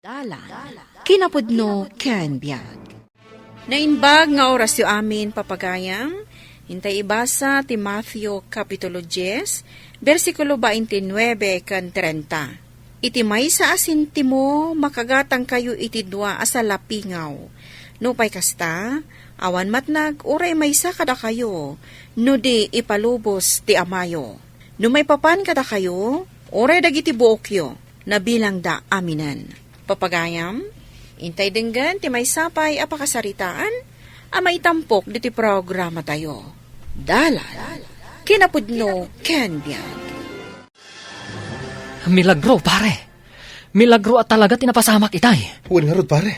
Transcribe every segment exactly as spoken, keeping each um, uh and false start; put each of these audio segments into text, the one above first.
Dalan, kinapudno ken biag. Naimbag nga orasyo amin, papagayam. Intay ibasa ti Matthew Kapitulo dies, bersikulo twenty-nine ken treinta. Iti maysa a sentimo, makagatangkayo iti dua a salapingaw. Nupay kasta, awan matnag uray maysa kadakayo, no di ipalubos ti amayo. No maipapan kadakayo, uray dagiti buokyo, nabilangda aminen. Papagayam, intay denggen ti maysa pay a pakasaritaan a maitampok ditoy programatayo. Dalan, kinapudno, ken biag. Milagro, pare. Milagro a talaga ti napasamak itay. Wen ngarud, pare.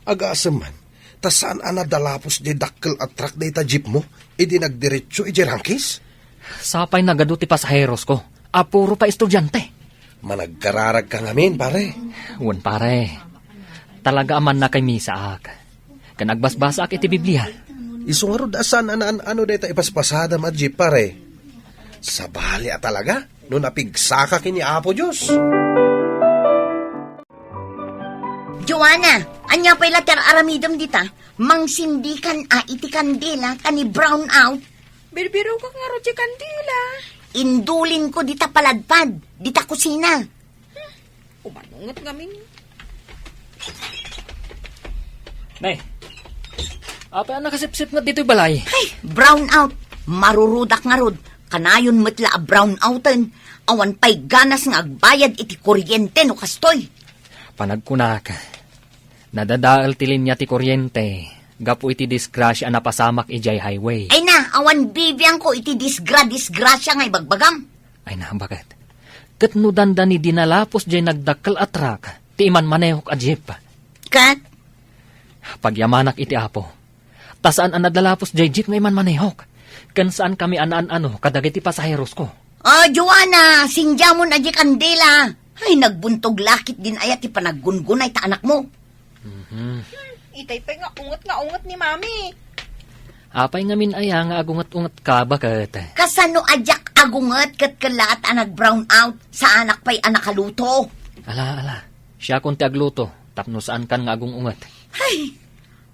Agasem man, ta saan a nadalapos diay dakkel a truck dayta jeepmo idi nagdiretso idiay Rangkis? Sapay nagadu ti pasaherosko a puro pay estudiante. Managkararagka ngamin, pare. Wen, pare. Talaga a mannakay misaak. Ken agbasbasaak iti Biblia. Isu ngarud a saan a naan-ano dayta ipaspasadam a jeep, pare. Sabali a talaga no napigsaka ken ni Apo Dios. Joanna, ania pay la ti ar-aramidem dita? Mangsindikan a iti kandila ta ni-brownout. Birbirokak ngarud ti kandila. Indulinko dita paladpad, dita kusina. Umanunget ngamin. Nay, apay a nakasipsipnget ditoy balay? Ay, brownout. Marurudak ngarud. Kanayon met la a brownouten. Awan pay ganas nga agbayad iti kuryente no kastoy. Panagkunak, nadadael ti linia ti kuryente gapu iti disgrasia a napasamak idiay highway. Ay na, awan bibiangko iti disgra-disgrasia nga ibagbagam. Ay na, baket. Ket no dandani dinalapos diay nagdakkel a truck ti imanmanehok a jeep. Ket? Pagyamanak iti Apo. Ta saan a nadalapos diay jeep nga imanmanehok. Ken saankami a naan-ano kadagiti pasaherosko. Ah, Joanna, sindiamon a diay kandila. Ay, nagbuntog lakit din aya ti panaggungunay ta anakmo. Mhm. Itay pay nga unget nga unget ni Mami. Apay ngamin aya nga agunget-ungetka, baket? Kasano a diak agunget ket kellaat a nag-brownout, saanak pay a nakaluto? Ala, ala. Siakon ti agluto, tapno saankan nga agung-unget. Ay,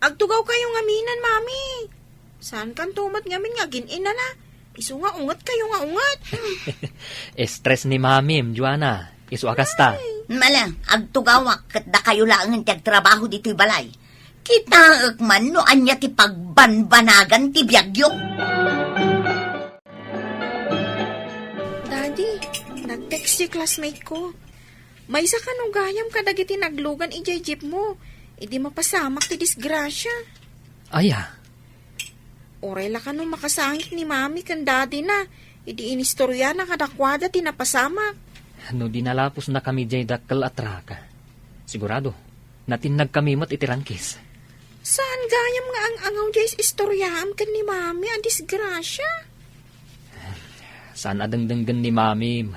agtugawkayo ngamin, Mami. Saankanto met ngamin nga agin-inana. Isu nga ungetkayo nga unget. Stress ni Mamim, Joanna. Isu a kasta. Mala, agtugawak ket dakayo laengen ti agtrabaho ditoy balay. Kitaek man no ania ti pagbanbanagan ti biagyo. Daddy, nag-text ti classmate ko. Maysa kano gayam kadagiti naglugan idiay jeepmo, idi mapasamak ti disgrasia. Aya? Uray la kano makasangik ni Mami ken Daddy na, idi inistoriana kadakuada ti napasamak. No dinalapos na kami diay dakkel a truck, sigurado, natinnag kami met iti rangkis. Saan gayam nga ang-angaw diay istoriaam ken ni Mami a disgrasia? Saan a dengdenggen ni Mamim,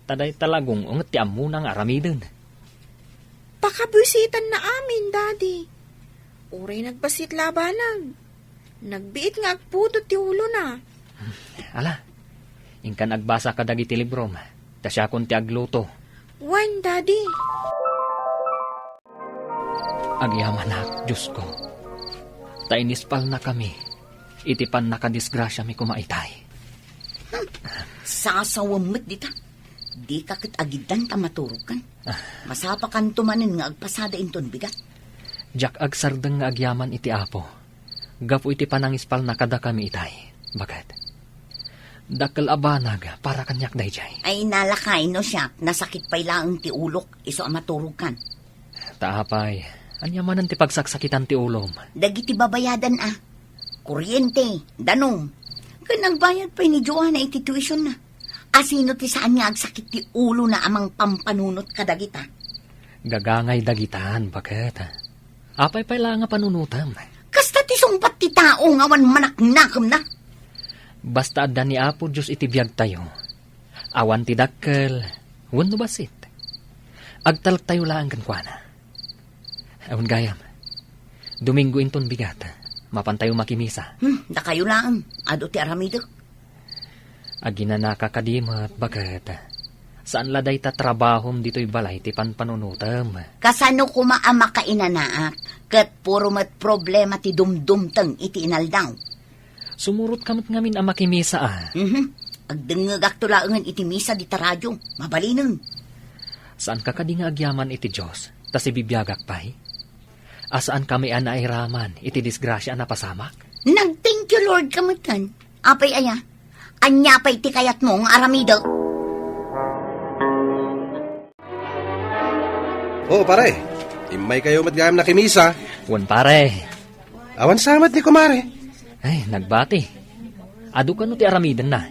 ta dayta la agung-unget ti ammona nga aramiden. Pakabuisitanna amin, Daddy. Uray nagbassit la a banag. Nagbiit nga agpudot ti ulona. Ala, inkan agbasa kadagiti librom, ta siakon ti agluto. Wen, Daddy. Agyamanak, Diosko, ta inispalnakami iti pannakadisgrasiami koma itay. Hmm. Sasawem met dita. Dika ket agiddan ta maturogkan. Ah. Masapakanto manen nga agpasada inton bigat. Diak agsardeng nga agyaman iti Apo gapu iti panangispalna kadakami itay, baket. Dakkel a banag para kaniak daydiay. Ay, nalakay no siak, nasakit pay laeng ti ulok, isu a maturogkan. Ta apay, ania manen ti pagsaksakitan ti ulom? Dagiti babayadan a. Kuryente, danum. Ken nagbayad pay ni Joanna iti tuition na. Asino ti saan nga agsakit ti ulo na a mangpampanunot kadagita? Gagangay dagitan, baket. Apay pay la nga panunotem? Kasta ti sungbat ti tao nga awan manaknakemna. Basta adda ni Apo Dios iti biagtayo. Awan ti dakkel, wenno bassit. Agtalektayo laeng kenkuana. Awan gayam. Domingo inton bigat. Mapantayo makimisa. Hmm, dakayo laeng. Adu ti aramidek. Aginanaka kadi met, baket. Saan la dayta trabahom ditoy balay ti panpanunotem. Kasano koma a makainanaak, ket puro met problema ti dumdumteng iti inaldaw. Sumurotka met ngamin a makimisa a. Mhm. Agdengngegakto laengen iti misa dita radio. Mabalinen. Saanka kadi nga agyaman iti Dios, ta sibibiagak pay? A saanka met a nairaman iti disgrasia a napasamak? Nag-thank you Lord ka metten. Apay aya? Ania pay ti kayatmo nga aramidek? Oh, pare. Immaykayo met gayam nakimisa. Wen, pare. Awan sa met ni kumare. Ay, nagbati. Adu kano ti aramidenna.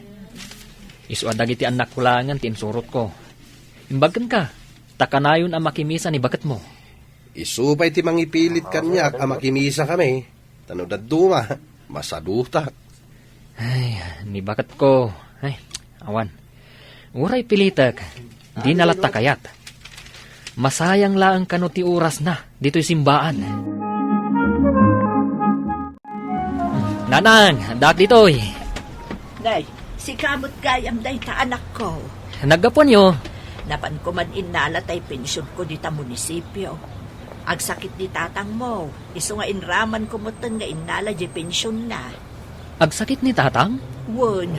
Isu a dagiti annakko laengen ti insurotko. Imbag kenka, ta kanayon a makimisa ni baketmo. Isu pay ti mangipilit kaniak a makimisa kami. Ta no dadduma, masadutak. Ay, ni baketko. Ay, awan. Uray pilitek, dina latta kayat. Masayang laeng kano ti orasna ditoy simbaan. Nanang, addaak ditoy. Nay, sika met gayam dayta, anakko. Naggapuanyo? Napanko man innala tay pensionko dita munisipio. Agsakit ni tatangmo, isu nga inramanko metten nga innala diay pensionna. Agsakit ni tatang? Wen,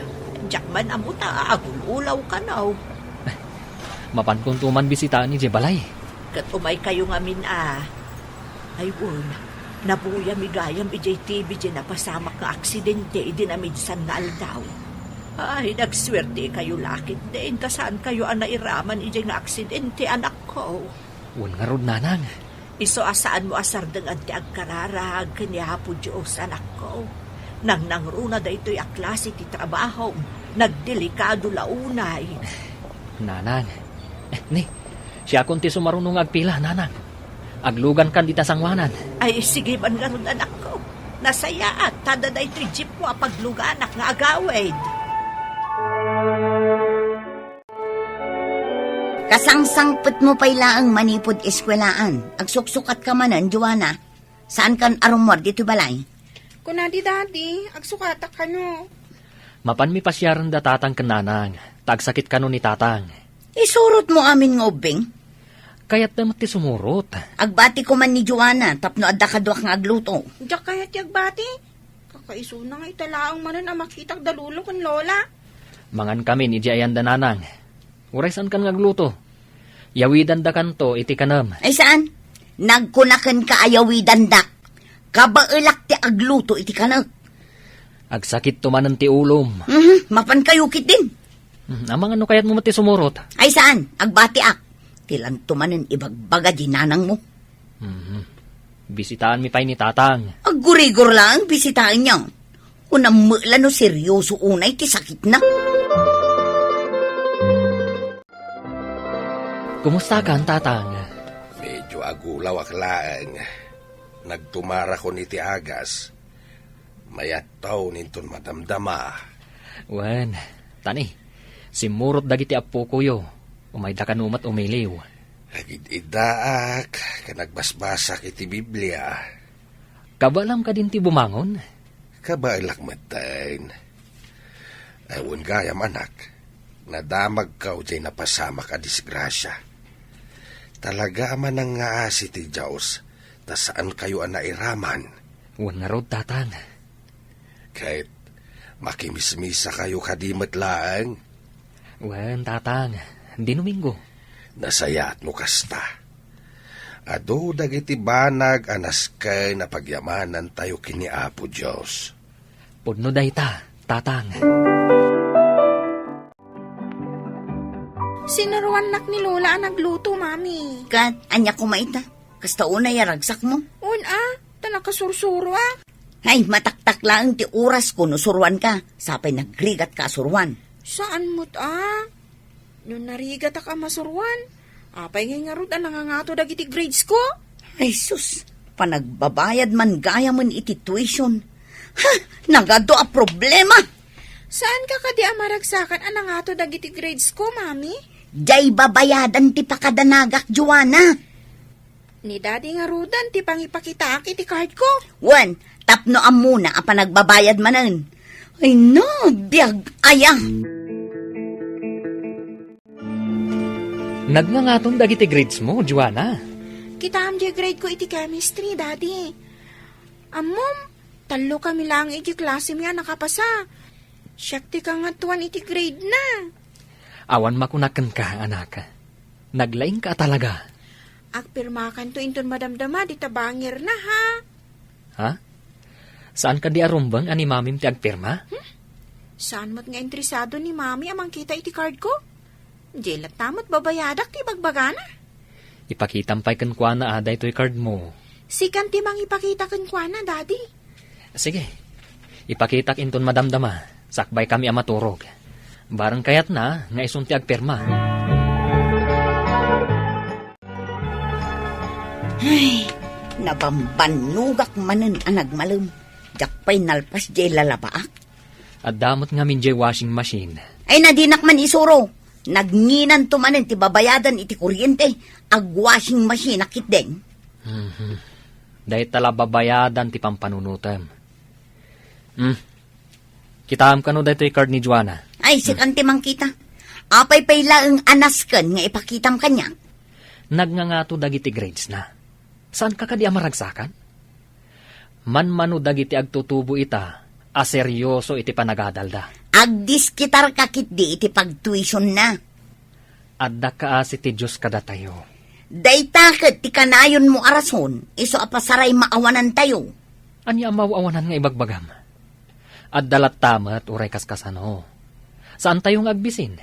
diak man ammo ta agul-ulaw kano. Mapankonto man bisitaen idiay balay. Ket umaykayo ngamin a. Ay wen, nabuyami gayam idiay T V diay napasamak nga aksidente idi namidsan nga aldaw. Ay, nagsuertekayo la ketdin ta saankayo a nairaman idiay nga aksidente, anakko. Wen ngarud, nanang. Isu a saanmo a sardengan ti agkararag ken ni Apo Dios, anakko. Nangnangruna daytoy a klase ti trabahom, nagdelikado la unay. Nanang. Eh, ni, siakon ti sumaruno nga agpila, nanang. Aglugankan dita sangoanan. Ay, sige man ngarud, anakko. Nasayaat, ta adda daytoy jeepmo a pagluganak nga agawid. Kasangsangpetmo pay laeng manipud eskuelaan. Agsuksukatka manen, Joanna. Saankan a rummuar ditoy balay? Kuna di Daddy, agsukatak kano. Mapanmi pasiaren da tatang ken nanang, ta agsakit kano ni tatang. Isurotmo amin nga ubbing? Kayatda met ti sumurot. Agbatiko man ni Joanna tapno adda kaduak nga agluto. Diak kayat ti agbati. Kakaisuna nga ita laeng manen a makitak da lolo ken lola. Mangankamin idiay ayanda, nanang. Uray saankan nga agluto. Yawidandakanto iti kanem. Ay saan? Nagkuna kenka a yawidandak. Kabaelak ti agluto iti kanek. Agsakitto manen ti ulom. Mhm, mapankayo ketdin. Mhm, amangan no kayatmo met ti sumurot. Ay saan? Agbatiak. Ti lanto manen ibagbaga di nanangmo. Mhm. Bisitaanmi pay ni tatang. Aggurigor laeng bisitaenyo. Kunam met la no seryoso unay ti sakitna. Kumustakan, tatang? Medyo agulawak laeng. Nagtumarakon iti agas. Mayatto ninton madamdama. Wen, tani, simmurot dagiti appokoyo. Umayda kano met umiliw. Agid-iddaak ken agbasbasak iti Biblia. Kabaelam kadin ti bumangon? Kabaelak metten. Awan gayam, anak. Nadamagko diay napasamak a disgrasia. Talaga a manangngaasi ti Dios, ta saankayo a nairaman. Wen ngarud, tatang. Ket makimismisakayo kadi met laeng? Wen, tatang, di Domingo. Nasayaat no kasta. Adu dagiti banag a nasken a pagyamanantayo ken ni Apo Dios. Pudno dayta, tatang. Sinuruannak ni Lola a nagluto, Mami. Ket, ania koma ita? Kasta unay a ragsakmo? Un, a, ta nakasursuro, a. Ay, mataktak laeng ti orasko no suruanka. Sapay nagrigatka a suruan. Saan met, a? No narigatak a masuruan, apay ngay ngarud a nangangato dagiti gradesko? Ay sus, panagbabayad man gayamen iti tuition. Ha! Nagadu a problema! Saanka kadi a maragsakan a nangato dagiti gradesko, Mami? Diay babayadan ti pakadanagak, Joanna. Ni Daddy ngaruden ti pangipakitaak iti cardko. Wen, tapno ammona a panagbabayad manen. Ay, nabiag aya. Nagngangaton dagiti grades mo, Joanna. Kitaem diay grade ko iti chemistry, Daddy. Ammom, tallo kami laeng iti klase mi a nakapasa. Siak ti kangatoan iti grade na. Awan makunak kenka, anak. Naglaingka a talaga. Agpirmakanto inton madamdama dita bangirna, ha? Ha? Saan kadi a rumbeng a ni Mamim ti agpirma? Hmm? Saan met nga interesado ni Mami a mangkita iti card ko? Diay latta met babayadak ti ibagbagana. Ipakitam pay kenkuana a daytoy card mo. Sikan ti mangipakita kenkuana, Daddy. Sige. Ipakitak inton madamdama. Sakbay kami a maturog. Bareng kayatna nga isun ti agpirma. Ay, nabambannogak manen a nagmalem. Diak pay nalpas diay lalabaak. Adda met ngamin diay washing machine. Ay, nadinak man isuro. Nagnginanto manen ti babayadan iti kuryente, ag-washing machine a ketdin. Mhm. Dayta la babayadan ti pampanunotem. Hmm. Kitaem kano daytoy card ni Joanna. Ay, sikan ti mangkita. Apay pay laeng a nasken nga ipakitam kaniak? Nagngangato dagiti grades na. Saanka kadi a maragsakan? Manmano dagiti agtutubo ita a serioso iti panagadalda. Agdiskitarka ketdi iti pagtuisionna. Adda kaasi ti Dios kadatayo. Dayta ket ti kanayonmo a rason, isu a pasaray maawanantayo. Ania a maawanan nga ibagbagam? Adda latta met uray kaskasano. Saantayo nga agbisin.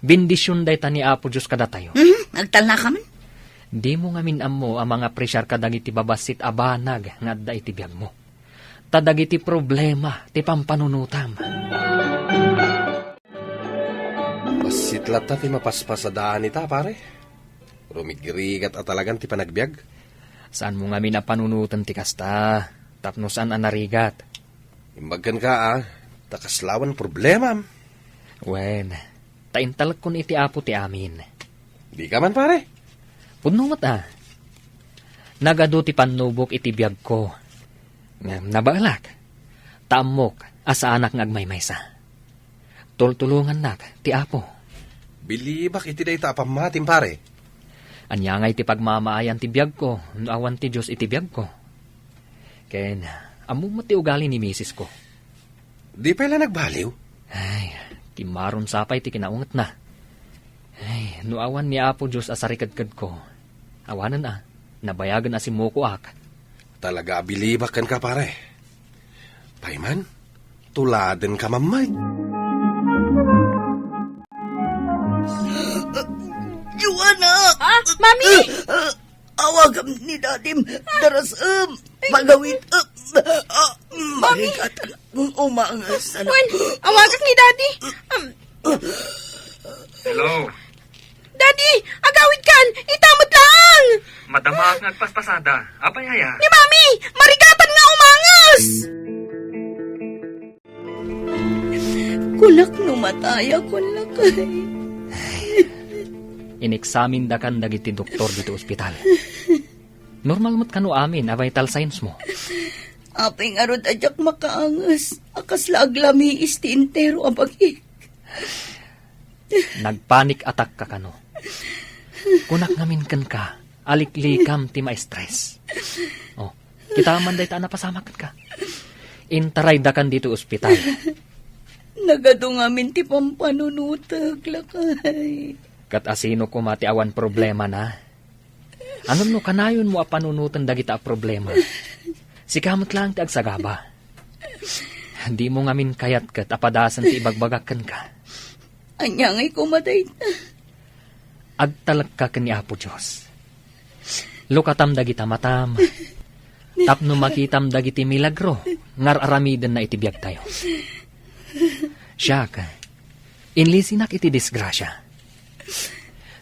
Bendision dayta ni Apo Dios kadatayo. Mhm, agtalnaka man. Dimo ngamin ammo a mangapresiar kadagiti babassit a banag nga adda iti biagmo. Ta dagiti problema ti pampanunotam. Bassit latta ti mapaspasadaan ita, pare. Rumigrigat a talagan ti panagbiag. Saanmo ngamin a panunoten ti kasta, tapno saan a narigat. Imbag kenka, a, ta kaslawan problemam. Wen, ta intalekkon iti Apo ti amin. Dika man, pare. Pudno met, a. Nagadu ti pannubok iti biagko. Ngem nabaelak, ta ammok a saanak nga agmaymaysa. Tultulongannak ti Apo. Bilibak iti dayta a pammatim, pare. Ania ngay ti pagmamaayan ti biagko no awan ti Dios iti biagko? Ken ammom met ti ugali ni misisko. Di pay la nagbaliw? Ay, kimmaron sa pay ti kinaungetna. Ay, no awan ni Apo Dios a sarikedkedko, awanen a, nabayagen a simmukoak. Talaga a bilibak kenka, pare. Pay man, tuladenka man met. Joanna! Ah, Mami! Awagam ni Dadim. Darasem. Pagawid. Ah, Mami! Marigatan. Umangas. Wen, awagak ni Daddy. Um, Hello. Daddy, agawidkan! Ita met laeng! Madamaak nga agpaspasada. Apay aya? Ni Mami! Marigatan nga umangas! Kunak no matayakon lakay. Ineksamindakan dagiti doktor ditoy ospital. Normal met kano amin a vital signs mo. Apay ngarud a diak makaangas a kasla aglamiis ti entero a bagik. Nagpanic attack ka kano? Kunak ngamin kenka, aliklikam ti ma-stress. Oh, kita man dayta a napasamak kenka. Intaraydakan ditoy ospital. Nagadu ngamin ti pampanunoteg, lakay. Ket asino koma ti awan problemana? Ngem no kanayonmo a panunoten dagita a problema, sika met laeng ti agsagaba. Dimo ngamin kayat ket a padasen ti ibagbagak kenka. Ania ngay koma dayta? Agtalekka ken ni Apo Dios. Lukatam dagita matam, tapno makitam dagiti milagro nga ar-aramidenna iti biagtayo. Siak, inlisinak iti disgrasia.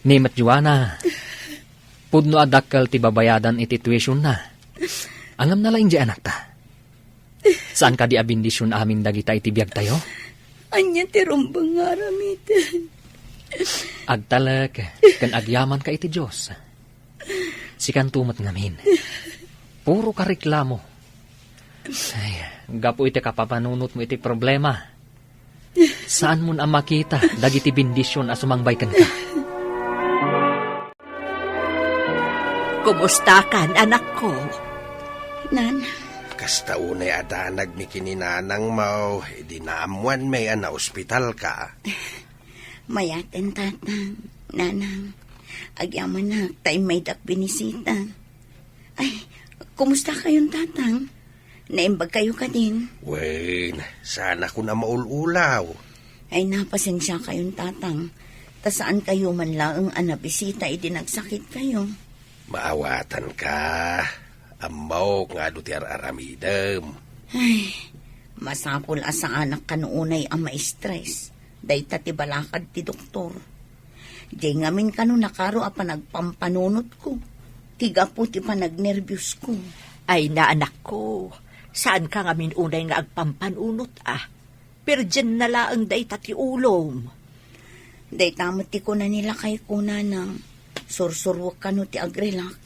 Ni met Joanna, pudno a dakkel ti babayadan iti tuition na. Ngem nalaing diay anakta. Saan kadi a bendision amin dagita iti biagtayo? Ania ti rumbeng nga aramiden? Agtalek ken agyamanka iti Dios. Sikanto met ngamin. Puro ka reklamo. Ay, gapu iti kapapanunotmo iti problema, saanmon a makita dagiti bendision a sumangbay kenka. Kumustakan, anakko? Nan. Kasta unay a danagmi ken ni nanangmo, idi naammoanmi a naospitalka. Mayaten, tatang, nanang. Agyamanak ta immaydak binisita. Ay, kumusta kayon, tatang? Naimbag kayo kadin? Wen, saan a kun a maul-ulaw. Ay, napasensia kayon, tatang. Ta saan kayo man laeng a nabisita idi nagsakit kayo. Maawatanka. Ammok nga adu ti ar-aramidem. Ay, masapul a saanak kano unay a ma-stress. Dayta ti balakad ti doktor. Diay ngamin kano nakaro a panagpampanunotko. Ti gapu ti panagnerbiusko. Ay, naanakko, saanka ngamin unay nga agpampanunot, a? Perdienna laeng dayta ti ulom. Dayta met ti kuna ni lakayko, nanang. Sursuruek kano ti agrelax.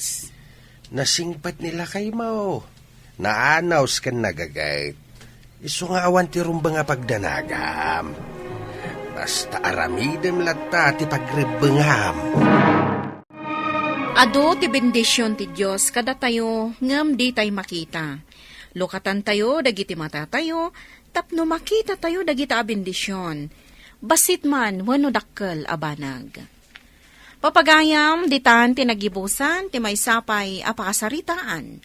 Nasingpet ni lakaymo. Naanaws ken nagaget. Isu nga awan ti rumbeng a pagdanagam. Basta aramidem latta ti pagrebbengam. Adu ti bendision ti Dios kadatayo ngem ditay makita. Lukatantayo dagiti matatayo tapno makitatayo dagita a bendision, bassit man wenno dakkel a banag. Papagayam, ditan ti nagibusan ti maysa pay a pakasaritaan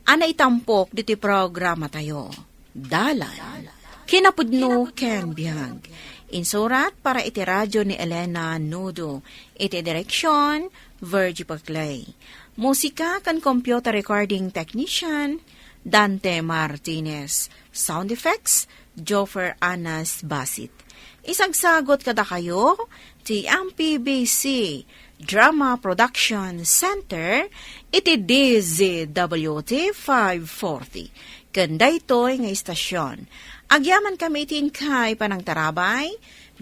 a naitampok ditoy programatayo. Dalan, kinapudno ken biag. Insurat para iti radio ni Elena Nudo. Iti direksion, Virgie Paclay. Musika ken computer recording technician, Dante Martinez. Sound effects, Joffer Anas Basit. Isagsagot kadakayo ti M P B C Drama Production Center iti D Z W T five forty. Ken daytoy nga istasion, agyamankami iti inkay panangtarabay,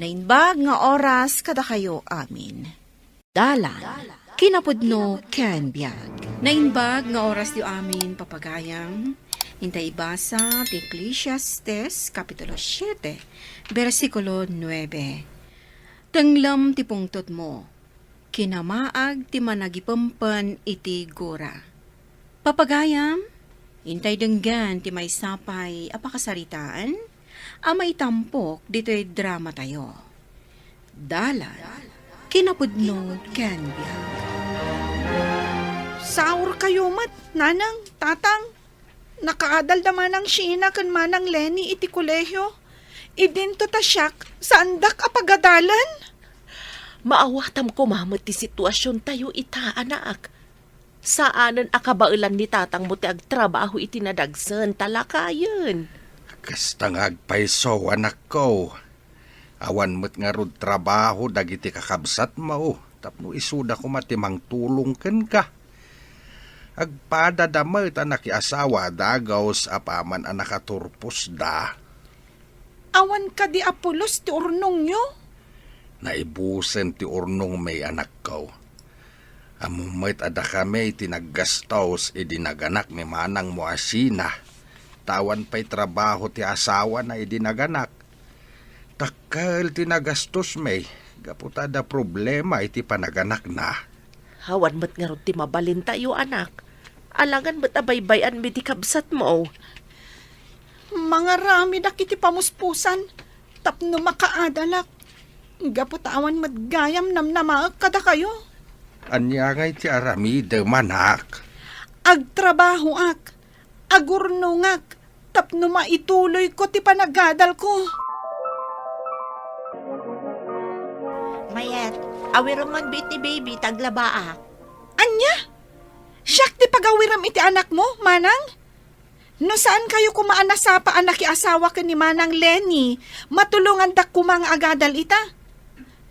naimbag nga oras kadakayo amin. Dalan, kinapudno ken biag. Naimbag nga oras ti amin, papagayam. Inta ibasa ti Eclesiastes, Kapitulo siete, bersikulo nuebe. Tenglem ti pungtotmo. Kinamaag ti managipempen iti gura. Papagayam, intay denggen ti maysa pay a pakasaritaan a maitampok ditoy dramatayo. Dalan, kinapudno ken biag. Saurkayo met, nanang, tatang. Nakaadalda manang Sheena ken manang Lenny iti kolehio. Idinto ta siak, saandak a pagadalan. Maawatam koma met ti situasiontayo ita, anak. Saanen a kabaelan ni tatangmo ti agtrabaho iti nadagsen ta lakayen. Kasta nga agpayso, anakko. Awan met ngarud trabaho dagiti kakabsatmo tapno isuda koma ti mangtulong kenka. Agpadada met a nakiasawa dagus apaman a nakaturposda. Awan kadi a pulos ti urnongyo? Naibusen ti urnongmi, anakko. Ammom met a dakami ti naggastos idi naganakmi manangmo a Sheena. Ta awan pay trabaho ti asawana idi naganak. Dakkel ti nagastosmi gapu ta adda problema iti panaganakna. Awan met ngarud ti mabalintayo, anak. Alangan met a baybay-anmi ti kabsatmo. Mangaramidak iti pamuspusan tapno makaadalak. Gapu ta awan met gayam namnamaek kadakayo. Ania ngay ti aramidem, anak? Agtrabahoak, agurnongak, tapno maituloyko ti panagadalko. Mayet, awirem man bi iti baby, ta aglabaak. Ania? Siak ti pagawirem iti anakmo, manang? No saan kayo koma a nasapa a nakiasawa ken ni Manang Lenny, matulongandak koma nga agadal ita.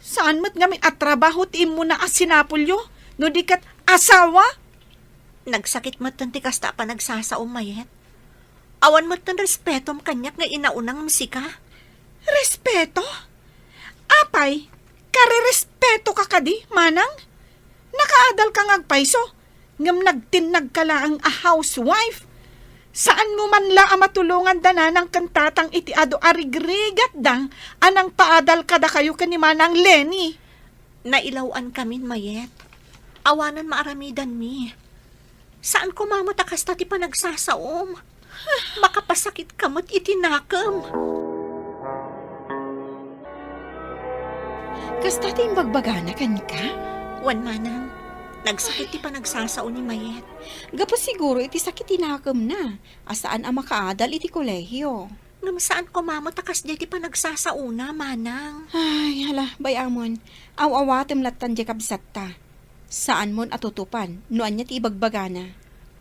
Saan met ngamin a trabaho ti immuna a sinapulyo, no di ket asawa? Nagsakit metten ti kasta a panagsasao, Mayet. Awan metten respetom kaniak nga inaunam sika. Respeto? Apay, karerespeto ka kadi, manang? Nakaadal ka nga agpayso, ngem nagtinnag ka laeng a housewife. Saan mo man la a matulongan da nanang ken tatang iti adu a rigrigatda a nangpaadal kadakayo ken ni Manang Lenny. Nailaw-an kamin, Mayet. Awanan maaramidanmi. Saan koma met a kasta ti panagsasaom. Makapasakitka met iti nakem. Kasta ti imbagbagana kenka? Wen, manang. Nagsakit ti panagsasao ni Mayet. Gapu siguro iti sakit ti nakemna, a saan a makaadal iti kolehio. Ngem saan koma met a kasdiay ti panagsasaona, manang. Ay, hala, bay-amon. Aw-awatem lattan diay kabsatta. Saanmon a tutupan no ania ti ibagbagana.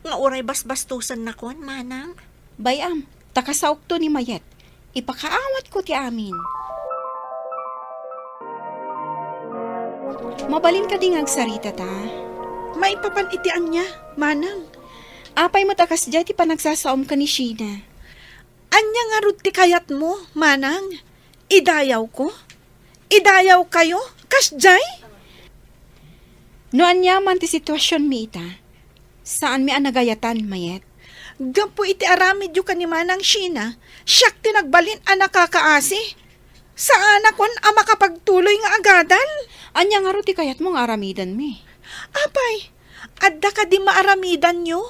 Nga uray basbastosennakon, manang? Bay-am, ta kasaokto ni Mayet. Ipakaawatko ti amin. Mabalin kadi nga agsarita ta? Maipapan iti ania, manang? Apay met a kasdiay ti panagsasaom ken ni Sheena? Ania ngarud ti kayatmo, manang? Idayawko? Idayawkayo? Kasdiay? No ania man ti situasionmi ita, saanmi a nagayatan, Mayet. Gapu iti aramidyo ken ni Manang Sheena, siak ti nagbalin a nakakaasi. Saanakon a makapagtuloy nga agadal. Ania ngarud ti kayatmo nga aramidenmi? Apay, adda kadi maaramidanyo?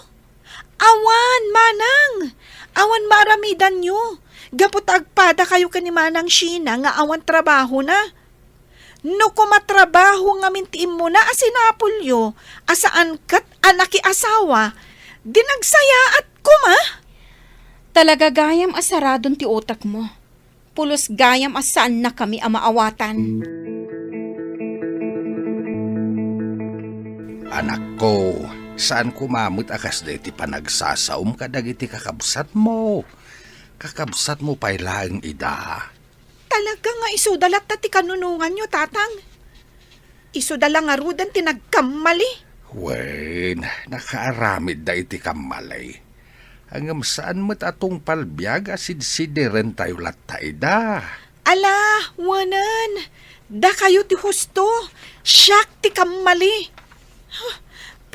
Awan, manang! Awan maaramidanyo. Gapu ta agpadakayo ken ni Manang Sheena nga awan trabahona. No koma trabaho ngamin ti immuna a sinapulyo a saan ket a nakiasawa, di nagsayaat koma. Talaga gayam a saradon ti utekmo. Pulos gayam a saannakami a maawatan. Anakko, saan koma met a kasdiay ti panagsasaom kadagiti kakabsatmo. Kakabsatmo pay laeng ida. Talaga nga isuda latta ti kanunonganyo, Tatang. Isuda la ngaruden ti nagkammali. Wen, nakaaramidda iti kammali. Ngem saan met a tungpal biag a sidsidirentayo latta ida. Ala, wenen, dakayo ti husto, siak ti kammali. Huh,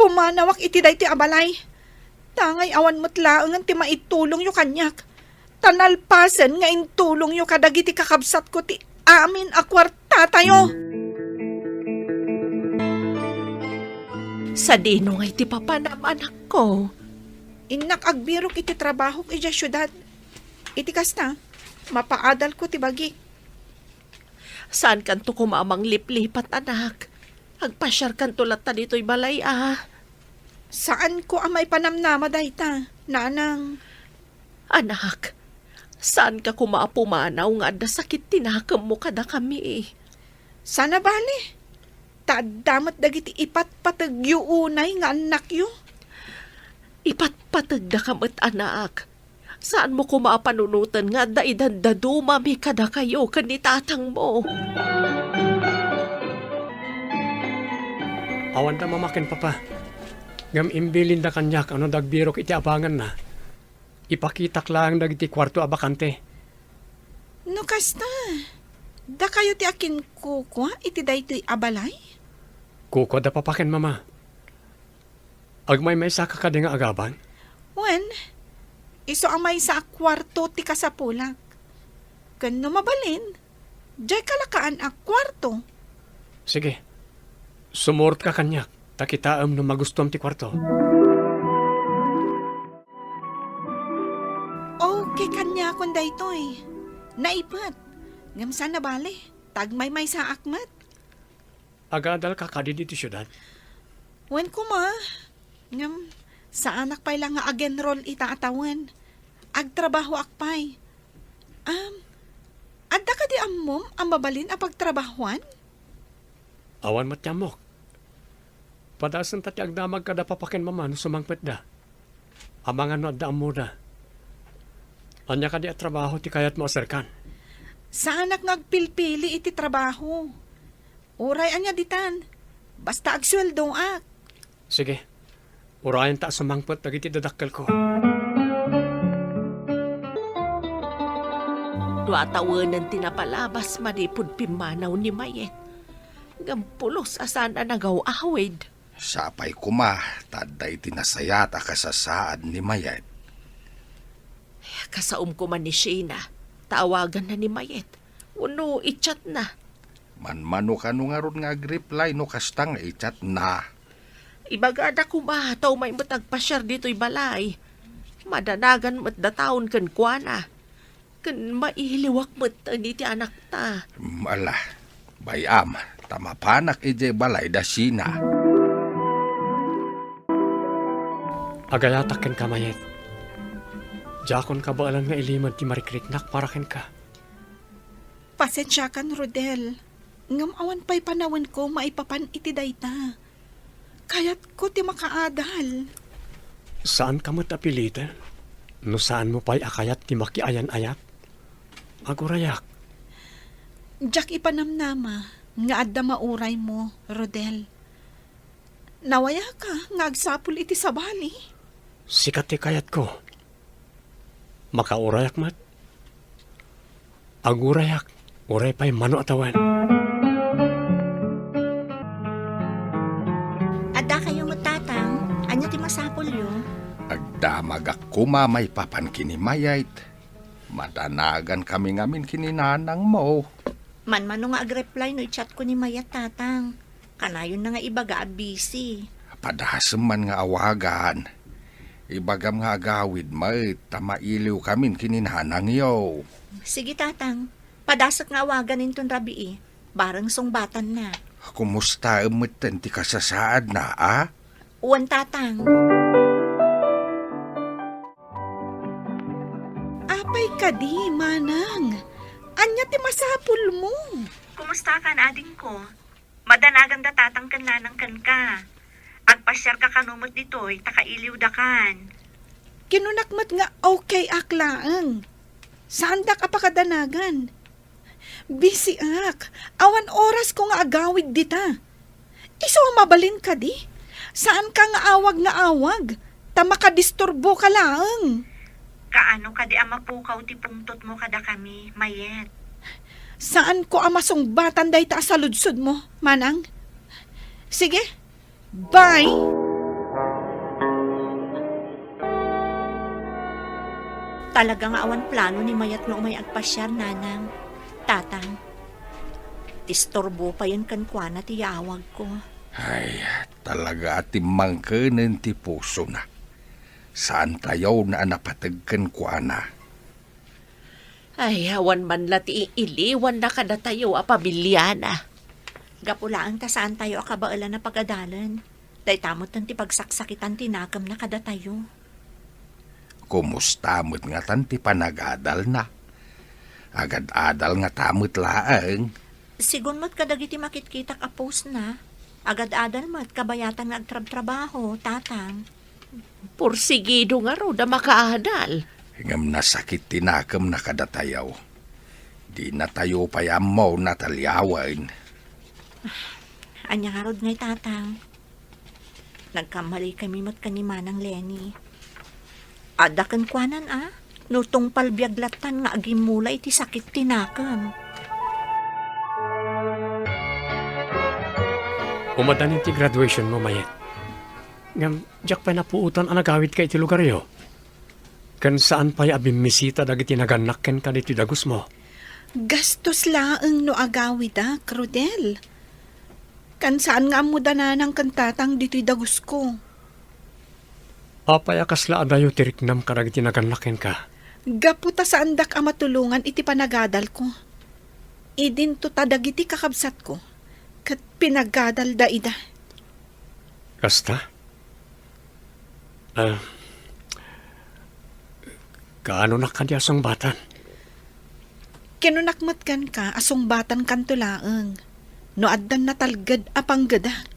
pumanawak iti daytoy a balay. Tangay awan met laengen ti maitulongyo kaniak. Ta nalpasen nga intulongyo kadagiti kakabsatko ti amin a kuartatayo. Sadino ngay ti papanam, anakko? Innak agbirok iti trabahok idiay siudad. Iti kasta, mapaadalko ti bagik. Saankanto koma a mangliplipat, anak. Agpasiarkanto latta ditoy balay, a. Saanko a maipanamnama dayta, nanang. Anak, saanka koma a pumanaw nga adda sakit ti nakemmo kadakami. Saan a bale, ta adda met dagiti ipatpategyo unay nga annakyo. Ipatpategdaka met, anak. Saanmo koma a panunoten nga adda idadadumami kadakayo ken ni tatangmo. Awanda mama ken papa. Ngem imbilinda kaniak a no dagbirok iti abanganna, ipakitak laeng dagiti kuarto a bakante. No kasta, dakayo ti akinkukua iti daytoy a balay? Kukua da papa ken mama. Agmaymaysa ka kadi nga agabang? Wen, isu a maysa a kuarto ti kasapulak. Ken no mabalin, diay kalakaan a kuarto. Sige, sumurotka kaniak, ta kitaem no magustuam ti kuarto. Okay kaniakon daytoy. Naipet. Ngem saan a bale, ta agmaymaysaak met. Agadalka kadi ditoy siudad? Wen koma, ngem saanak pay la nga agenrol ita a tawen. Agtrabahoak pay. Am, adda kadi ammom a mabalin a pagtrabahoan? Awan met ti ammok. Padasenta ti agdamag kada papa ken mama no sumangpetda. Amangan no adda ammoda. Ania kadi a trabaho ti kayatmo a serkan? Saanak nga agpilpili iti trabaho. Uray ania ditan, basta agsueldoak. Sige, urayenta a sumangpet dagiti dadakkelko. Dua tawenen ti napalabas manipud pimmanaw ni Mayet, ngem pulos a saan a nagaw-awid. Sapay koma, ta adda iti nasayaat a kasasaad ni Mayet. Kasaom koma ni Sheena, ta awaganna ni Mayet, wenno i-chatna. Manmano kano ngarud nga ag-reply no kasta nga i-chatna? Ibagada koma ta umay met agpasiar ditoy balay. Madanagan met dataon kenkuana. Ken mailiwak met iti anakta. Ala, bay-am, ta mapanak idiay balay da Sheena. Agayatak kenka, Mayet. Diakon kabaelan nga ilimed ti marikriknak para kenka. Pasensiakan, Rodel. Ngem awan pay panawenko maipapan iti dayta. Kayatko ti makaadal. Saanka met a piliten no saanmo pay a kayat ti makiayan-ayat. Agurayak. Diak ipanamnama nga adda mauraymo, Rodel. Nawayaka nga agsapul iti sabali. Sika ti kayatko. Makaurayak met. Agurayak, uray pay mano a tawen. Addakayo met, Tatang. Ania ti masapulyo? Agdamagak koma maipapan ken ni Mayet. Madanagan kami ngamin ken ni nanangmo. Manmano nga agreply no i-chatko ni Mayet, Tatang. Kanayonna nga ibaga a busy. Padasem man nga awagan. Ibagam nga agawid met ta mailiwkamin ken ni nanangyo. Sige, Tatang. Padasek nga awagan inton rabii. Bareng sungbatanna. Kumustaem metten ti kasasaadna, a? Wen, Tatang. Apay kadi, Manang? Ania ti masapulmo? Kumustakan, adingko? Madanaganda Tatang ken Nanang kenka. Agpasiarka kano met ditoy ta kailiwdakan. Kinunak met nga okay ak laeng. Saandak a pakadanagan. Busy ak. Awan orasko nga agawid dita. Isu a mabalin kadi? Saanka nga awag nga awag, ta makadisturboka laeng. Kaano kadi a mapukaw ti pungtotmo kadakami, Mayet? Saanko a masungbatan dayta a saludsodmo, Manang. Sige, bye! Talaga nga awan plano ni Mayet nga umay agpasiar, Nanang, Tatang. Disturbo payen kenkuana ti yaawagko. Ay, talaga a timmangkenen ti pusona. Saantayon a napateg kenkuana. Ay, awan man la ti iliwanna kadatayo a pamiliana. Gapu laeng ta saantayo a kabaelan a pagadalen. Dayta metten ti pagsaksakitan ti nakemna kadatayo. Kumusta met ngatan ti panagadalna? Agad-adal ngata met laeng? Sigun met kadagiti makitkitak a postna, agad-adal met kabayatan nga agtrabtrabaho, Tatang. Porsigido ngarud a makaadal. Ngem nasakit ti nakemna kadatayo. Dinatayo pay ammo nataliawen. Ania ngarud ngay, Tatang? Nagkammalikami met ken ni Manang Lenny. Adda kenkuanan a, no tungpal biag lattan nga agimmula iti sakit ti nakem. Umaddanin ti graduationmo, Mayet. Ngem diak pay napuotan a nagawidka iti lugaryo. Ken saan pay a bimmisita dagiti nagannak kenka ditoy dagusmo. Gastos laeng no agawidak, Rodel. Ken saan nga ammo da Nanang ken Tatang ditoy dagusko. Apay a kasla adayo ti riknam kadagiti nagannak kenka? Gapu ta saandak a matulongan iti panagadalko. Idinto ta dagiti kakabsatko ket pinagadalda ida. Kasta? Ah, kaanonak kadi a sungbatan? Kinunak met kenka a sungbatankanto laeng no addan natalged a panggedak.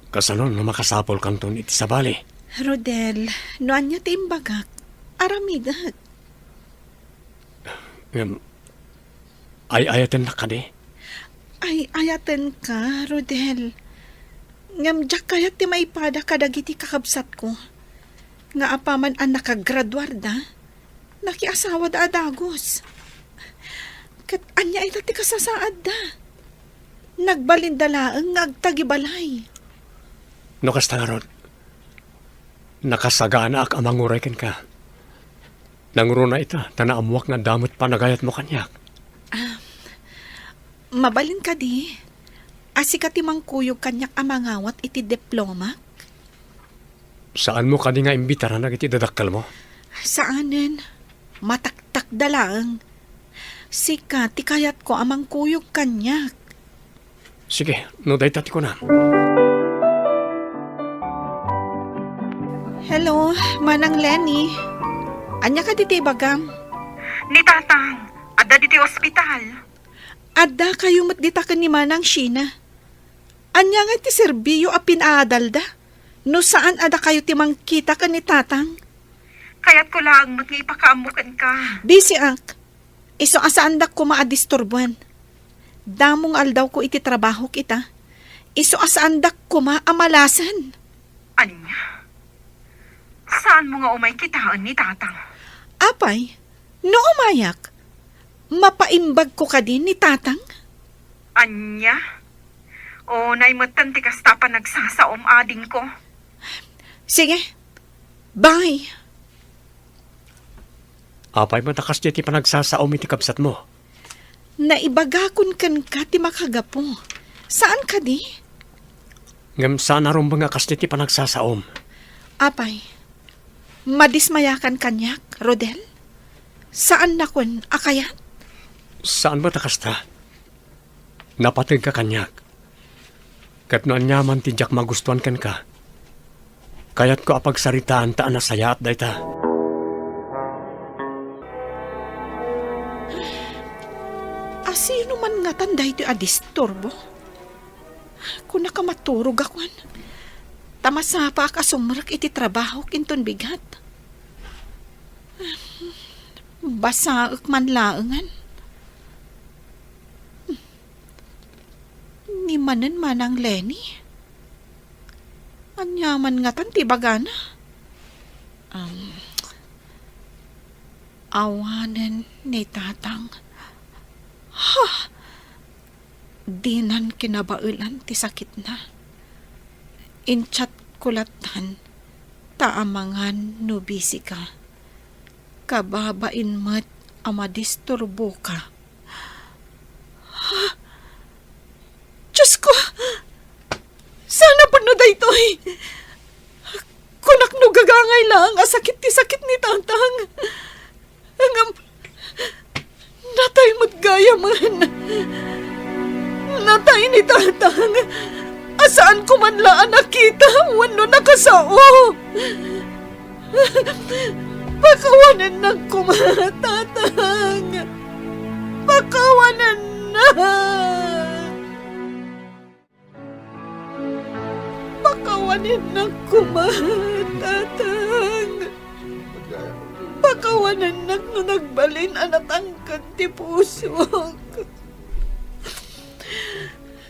Kasano no makasapulkanton iti sabali? Rodel, no ania ti imbagak, aramidek. Ngem, ay-ayatennak kadi? Ay-ayatenka, Rodel. Ngem diak kayat ti maipada kadagiti kakabsatko nga apaman a nakagraduarda, nakiasawada a dagus. Ket ania ita ti kasasaadda? Nagbalinda laeng nga agtagibalay. No kasta ngarud, nakasaganaak a manguray kenka. Nangruna ita, ta naammoak nga adda met panagayatmo kaniak. Ah, mabalin kadi? A sika ti mangkuyog kaniak a mangawat iti diplomak? Saanmo kadi nga imbitaran dagiti dadakkelmo? Saanen. Mataktakda laeng. Sika ti kayatko a mangkuyog kaniak. Sige, no dayta ti kunam. Hello, Manang Lenny. Ania kadi ti ibagam? Ni Tatang, adda ditoy ospital. Adda kayo met dita ken ni Manang Sheena. Ania nga ti serbiyo a pinaadalda? No saan a dakayo ti mangkita ken ni Tatang? Kayatko laeng met nga ipakaammo kenka. Bisiak. Isu a saandak koma a disturbuan. Damo nga aldawko iti trabahok ita. Isu a saandak koma a malasen. Ania? Saanmo nga umay kitaen ni Tatang? Apay, no umayak, mapaimbagko kadi ni Tatang? Ania? Unay metten ti kasta a panagsasaom, adingko. Sige. Bye. Apay met a kasdi ti panagsasaom iti kabsatmo? Naibagakon kenka ti makagapu. Saan kadi? Ngem saan a rumbeng a kasdi ti panagsasaom. Apay, madismayakan kaniak, Rodel? Saannakon a kayat? Saan met a kasta. Napategka kaniak. Ket no aniaman ti diak magustuan kenka, kayatko a pagsaritaan ta a nasayaat dayta. A sino man ngatan daytoy a disturbo? Kunak a maturogakon. Ta masapaak a sumrek iti trabahok inton bigat. Basaek man laengen. Ni manen Manang Lenny? Aniaman ngatan ti ibagana? Um, awanen ni Tatang. Ha! Dinan kinabaelan ti sakitna. In-chat ko lattan ta amangan no busy ka. Kababain met a madisturboka. Ha? Diyos ko! Saan a pudno daytoy? Kunak no gagangay laeng a sakit ti sakit ni Tatang. Ngem, natay met gayamen. Natay ni Tatang. A saanko man la a nakita wenno nakasao. Pakawanennak koma, Tatang. Pakawanennak. Pakawanennak koma, Tatang. Pakawanennak no nagbalin a natangken ti pusok.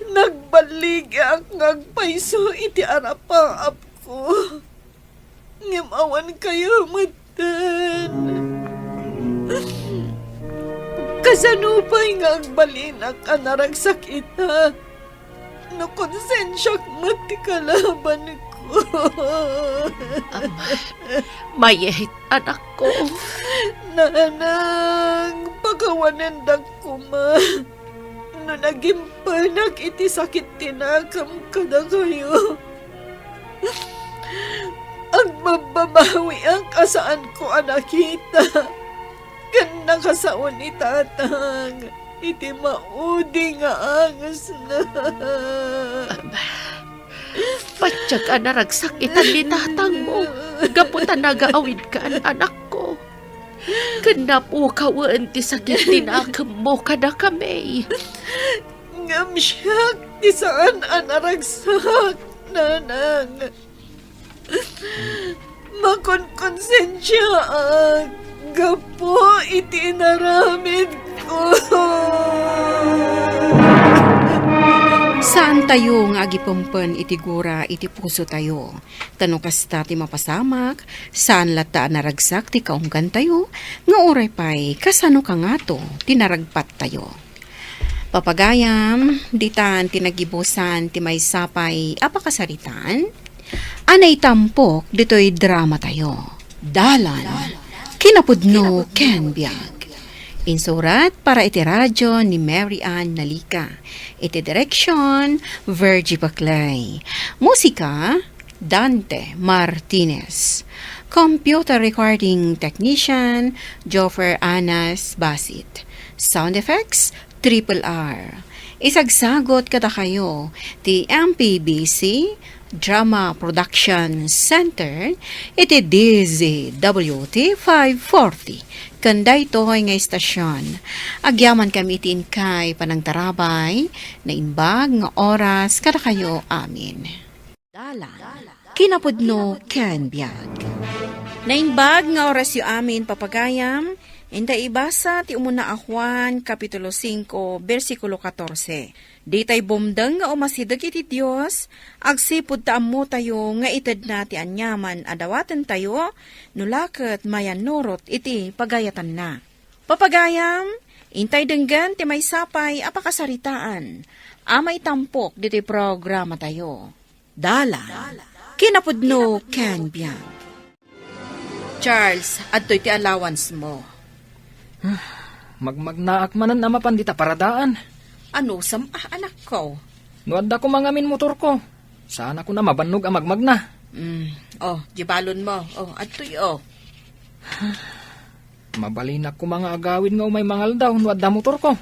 Nagballigak nga agpayso iti arapaapko. Ngem awan kayo metten. Kasano pay nga agbalinak a naragsak ita no konsensiak met ti kalabanko? Ama, mayat, anakko. Nanang, pakawanendak koma. No nagimpenak iti sakit ti nakem kadakayo, agbabbabawiak a saanko a nakita ken nakasao ni Tatang iti maudi nga angesna. Ama, patiek a naragsak ita ni tatangmo gapu ta nagaawidkan, anakko. Ken napukawen ti sakit ti nakemmo kadakami. Ngem siak ti saan a naragsak, Nanang. Makonkonsensiaak gapu iti inaramidko. Saantayo nga agipempen iti gura iti pusotayo. Ta no kasta ti mapasamak, saan latta a naragsak ti kaunggantayo, nga uray pay kasano kangato ti naragpattayo. Papagayam, ditan ti nagibusan ti maysa pay a pakasaritaan a naitampok ditoy dramatayo. Dalan, kinapudno ken biag. Insurat para iti radyo ni Mary Ann Nalica. Iti direksyon, Virgie Paclay. Musika, Dante Martinez. Computer recording technician, Joffer Anas Basit. Sound effects, Triple R. Isagsagot kadakayo ti M P B C Drama Production Center iti D Z W T five forty. Ken daytoy nga istasyon, agyamankami iti inkay panangtarabay, naimbag nga oras kadakayo amin. Dalan, kinapudno ken biag. Naimbag nga orasyo amin, papagayam, inta ibasa ti umuna a Juan, Kapitulo singko, bersikulo katorse. Ditay bumdeng nga umasideg iti Dios, agsipud ta ammotayo nga itedna ti aniaman a dawatentayo, no la ket mayannurot iti pagayatanna. Papagayam, intay denggen ti maysa pay a pakasaritaan a maitampok ditoy programatayo. Dalan, kinapudno ken biag. Charles, adtoy ti allowance mo. Magmagnaak manen a mapan dita paradaan. Anusam a, anakko? No adda koma ngamin motorko, saan a kuna mabannog a magmagna. Mm, oh, di balon mo. Oh, adtoy, oh. Mabalinak koma nga agawid nga umay mangaldaw no adda motorko.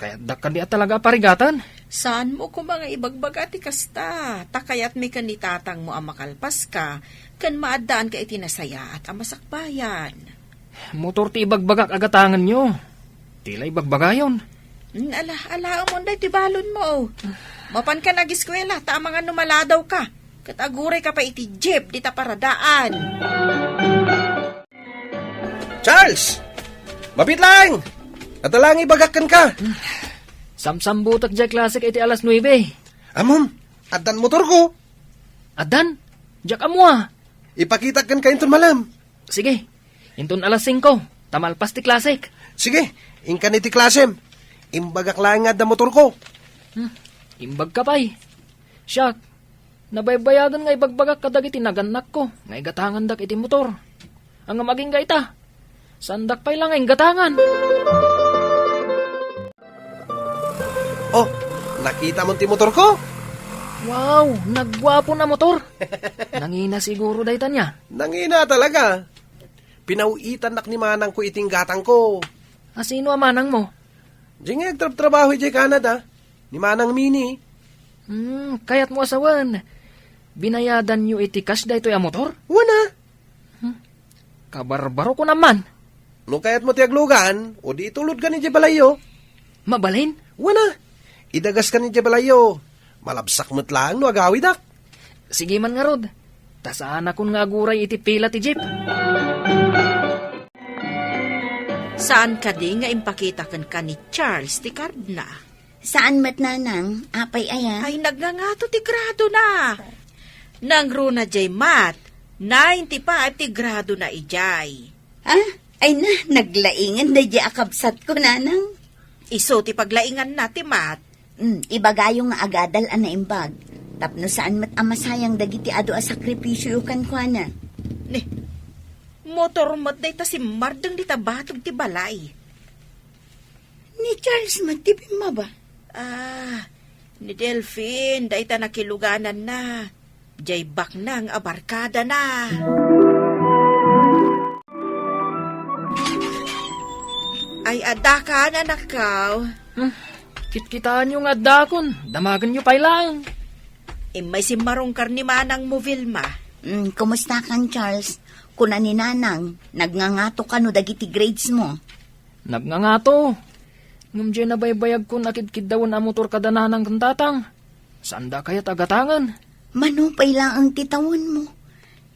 Kayatdak kadi a talaga a parigaten. Saan mo koma nga ibagbaga ti kasta? Ta kayatmi ken ni tatangmo a makalpaska ken maaddaanka iti nasayaat a masakbayan. Motor ti ibagbagak a gatangenyo. Ti la ibagbagayon. Mm, ala, alaemon daytoy balon mo. Mapanka nga ageskuela, ta amangan no maladawka. Ket agurayka pay iti jeep dita paradaan. Charles! Mabit laeng! Adda laeng ibagak kenka. Samsambutek diay klasek iti alas nuebe. Ammom, addan motorko. Addan? Diak ammo a. Ipakitak kenka inton malem. Sige, inton alas singko, ta malpas ti klasek. Sige, inkan iti klasem. Imbagak laeng nga adda motorko. Hmm, imbagka pay. Siak, nabaybayagen nga ibagbagak kadagiti nagannakko nga igatangandak iti motor. Ngem agingga ita, saandak pay la nga inggatangan. Oh, nakitamon ti motorko? Wow, nagguapo a motor. Nangina siguro dayta nia. Nangina talaga. Pinaw-itannak ni manangko iti inggatangko. A, sino a manangmo? Diay nga agtrabtrabaho idiay Canada, ni Manang Mini. Hmm, kayatmo a sawen, binayadanyo iti cash daytoy a motor? Wen a. Hmm. Kabarbaro ko naman. No kayatmo ti aglugan, o di itulodkan idiay balayyo. Mabalin? Wen a. Idagaskan idiay balayyo. Malabsak met laeng no agawidak. Sige man ngarud. Ta saanakon nga aguray iti pila ti jeep. Saan kadi nga impakita kenka ni Charles ti cardna? Saan met, nanang, apay aya? Ay, nagngangato ti gradona. Nangruna diay math, ninety-five ti gradona idiay. Ah, ay na, naglaingan daydiay a kabsatko, nanang. Isu ti paglainganna ti math. Mm, ibagayo nga agadal a naimbag. Tapno saan met a masayang dagiti adu a sakripisioyo kenkuana. Ni, motor met dayta simmardeng dita batog ti balay. Ni Charles met ti pimmaba. Ah, ni Delfin, dayta nakilugananna. Diay baknang a barkadana. Ay, addakan, anakkaw. Hmm, kitkitaanyo nga addakon. Damagenyo pay laeng. Immay simmarungkar ni manangmo, Vilma. Mm, kumustakan, Charles? Kuna ni nanang, nagngangato kano dagiti grades mo? Nagngangato. Ngem diay nabaybayagkon a kidkiddawen a motor kada nanang ken tatang. Saanda kayat a gatangen? Mano pay laeng ti tawenmo?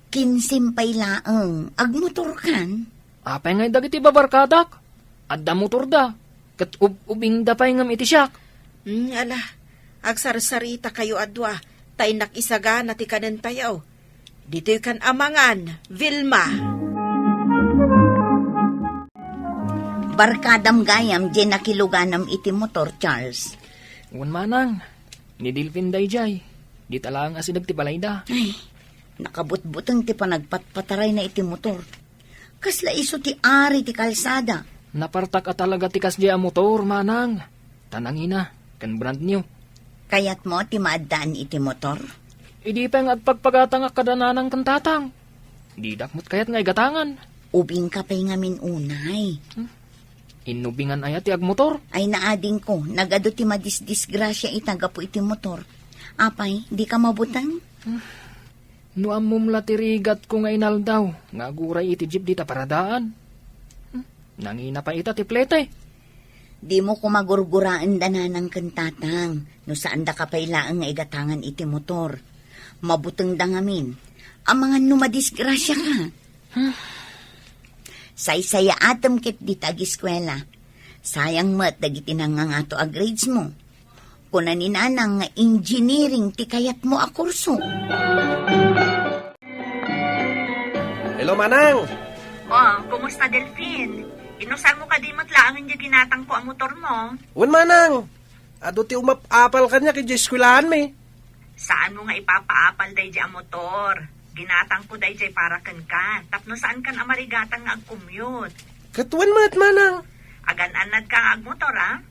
Kinsim pay laeng. Agmotorkan? Apay ngay dagiti babarkadak? Adda motorda. Ket ub-, ubingda pay ngem iti siak. Hmm, ala, agsarsarita kayo a dua, ta innak isagana ti kanentayo. Ditoy kan amangan, Vilma. Barkadam gayam diay nakiluganam iti motor, Charles. Wen manang, ni Delfin daydiay. Dita laeng asideg ti balayda. Ay, nakabutbuteng ti panagpatpatarayna iti motor. Kasla isu ti ari ti kalsada. Napartak a talaga ti kasdiay a motor, manang. Ta nangina, ken brand new. Kayatmo ti maaddaan iti motor? Idi pay nga agpagpagatangak kada nanang ken tatang. Didak met kayat nga igatangan. Ubingka pay ngamin unay. Hmm? Innubingan aya ti agmotor? Ay, naadingko, nagadu ti madisdisgrasia ita gapu iti motor. Apay, dika mabuteng? Hmm. No ammom la ti rigatko nga inaldaw nga aguray iti jeep dita paradaan. Hmm, nangina pay ita ti plete. Dimo koma gurguraen da nanang ken tatang no saandaka pay laeng nga igatangan iti motor. Mabutengda ngamin. Amangan no madisgrasiaka. Hmm. Saysayaatem ket dita agiskuela. Sayang met dagiti nangangato a grades mo. Kuna ni nanang nga engineering ti kayatmo a kurso. Hello, manang! Oh, kumusta, Delfin? Inusarmo kadi met laeng diay ginatangko a motor mo? Wen, manang. Adu ti umap-apal kaniak idiay eskuelahanmi. Saanmo nga ipapaapal daydiay a motor. Ginatangko daydiay para kenka, tapno saankan a marigatang nga agcommute. Ket wen met, manang. Agan-annadka nga agmotor, a?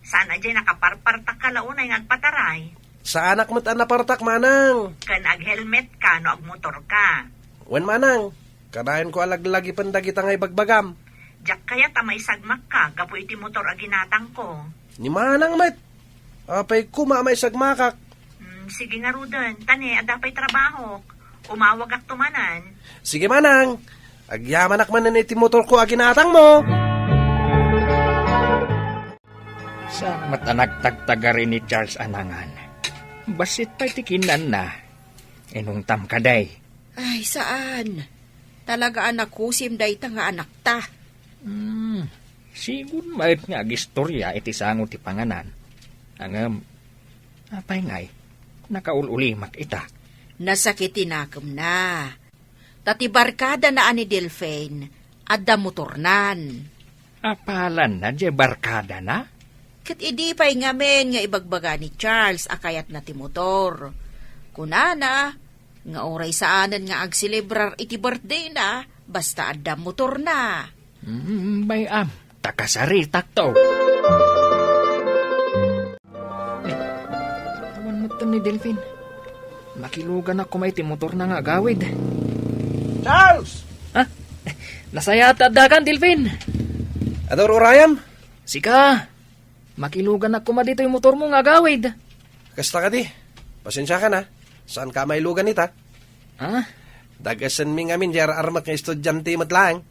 Saan a diay nakaparpartakka la unay nga agpataray? Saanak met a napartak, manang. Ken aghelmetka no agmotorka. Wen, manang. Kanayon ko a laglagipen dagita nga ibagbagam. Diak kayat a maisagmakka gapu iti motor a ginatangko. Ni manang met. Apay koma a maisagmakak? Hmm, sige ngaruden, ta ne, adda pay trabahok. Umawagakto manen. Sige, manang. Agyamanak manen iti motorko a ginatangmo. Saan met a nagtagtagari ni Charles a nangan? Bassit pay ti kinanna. Inungtam kadi? Ay, saan. Talaga a nakusim dayta nga anakta. Hmm, sigud met nga agistorya iti sango ti panganan. Ngem, apay ngay, nakaul-ulimak ita. Nasakit ti nakemna. Ta ti barkadana a ni Delfin, adda motornan. Apalanna diay barkadana? Ket idi pay ngamin nga ibagbaga ni Charles a kayatna ti motor. Kunana nga uray saanen nga agselebrar iti birthdayna, basta adda motorna. Mm, bay-am, ta kasaritakto. Ay, awan met ni Delfin. Makiluganak koma iti motorna nga agawid. Charles! Ha? Nasayaat ta addakan, Delfin. Adu ur-urayam? Sika, makiluganak koma ditoy motormo nga agawid. Kasta kadi. Pasensiakan, a. Saanka a mailugan ita? Ha? Dagasenmi ngamin diay ar-armek nga estudiante met laeng.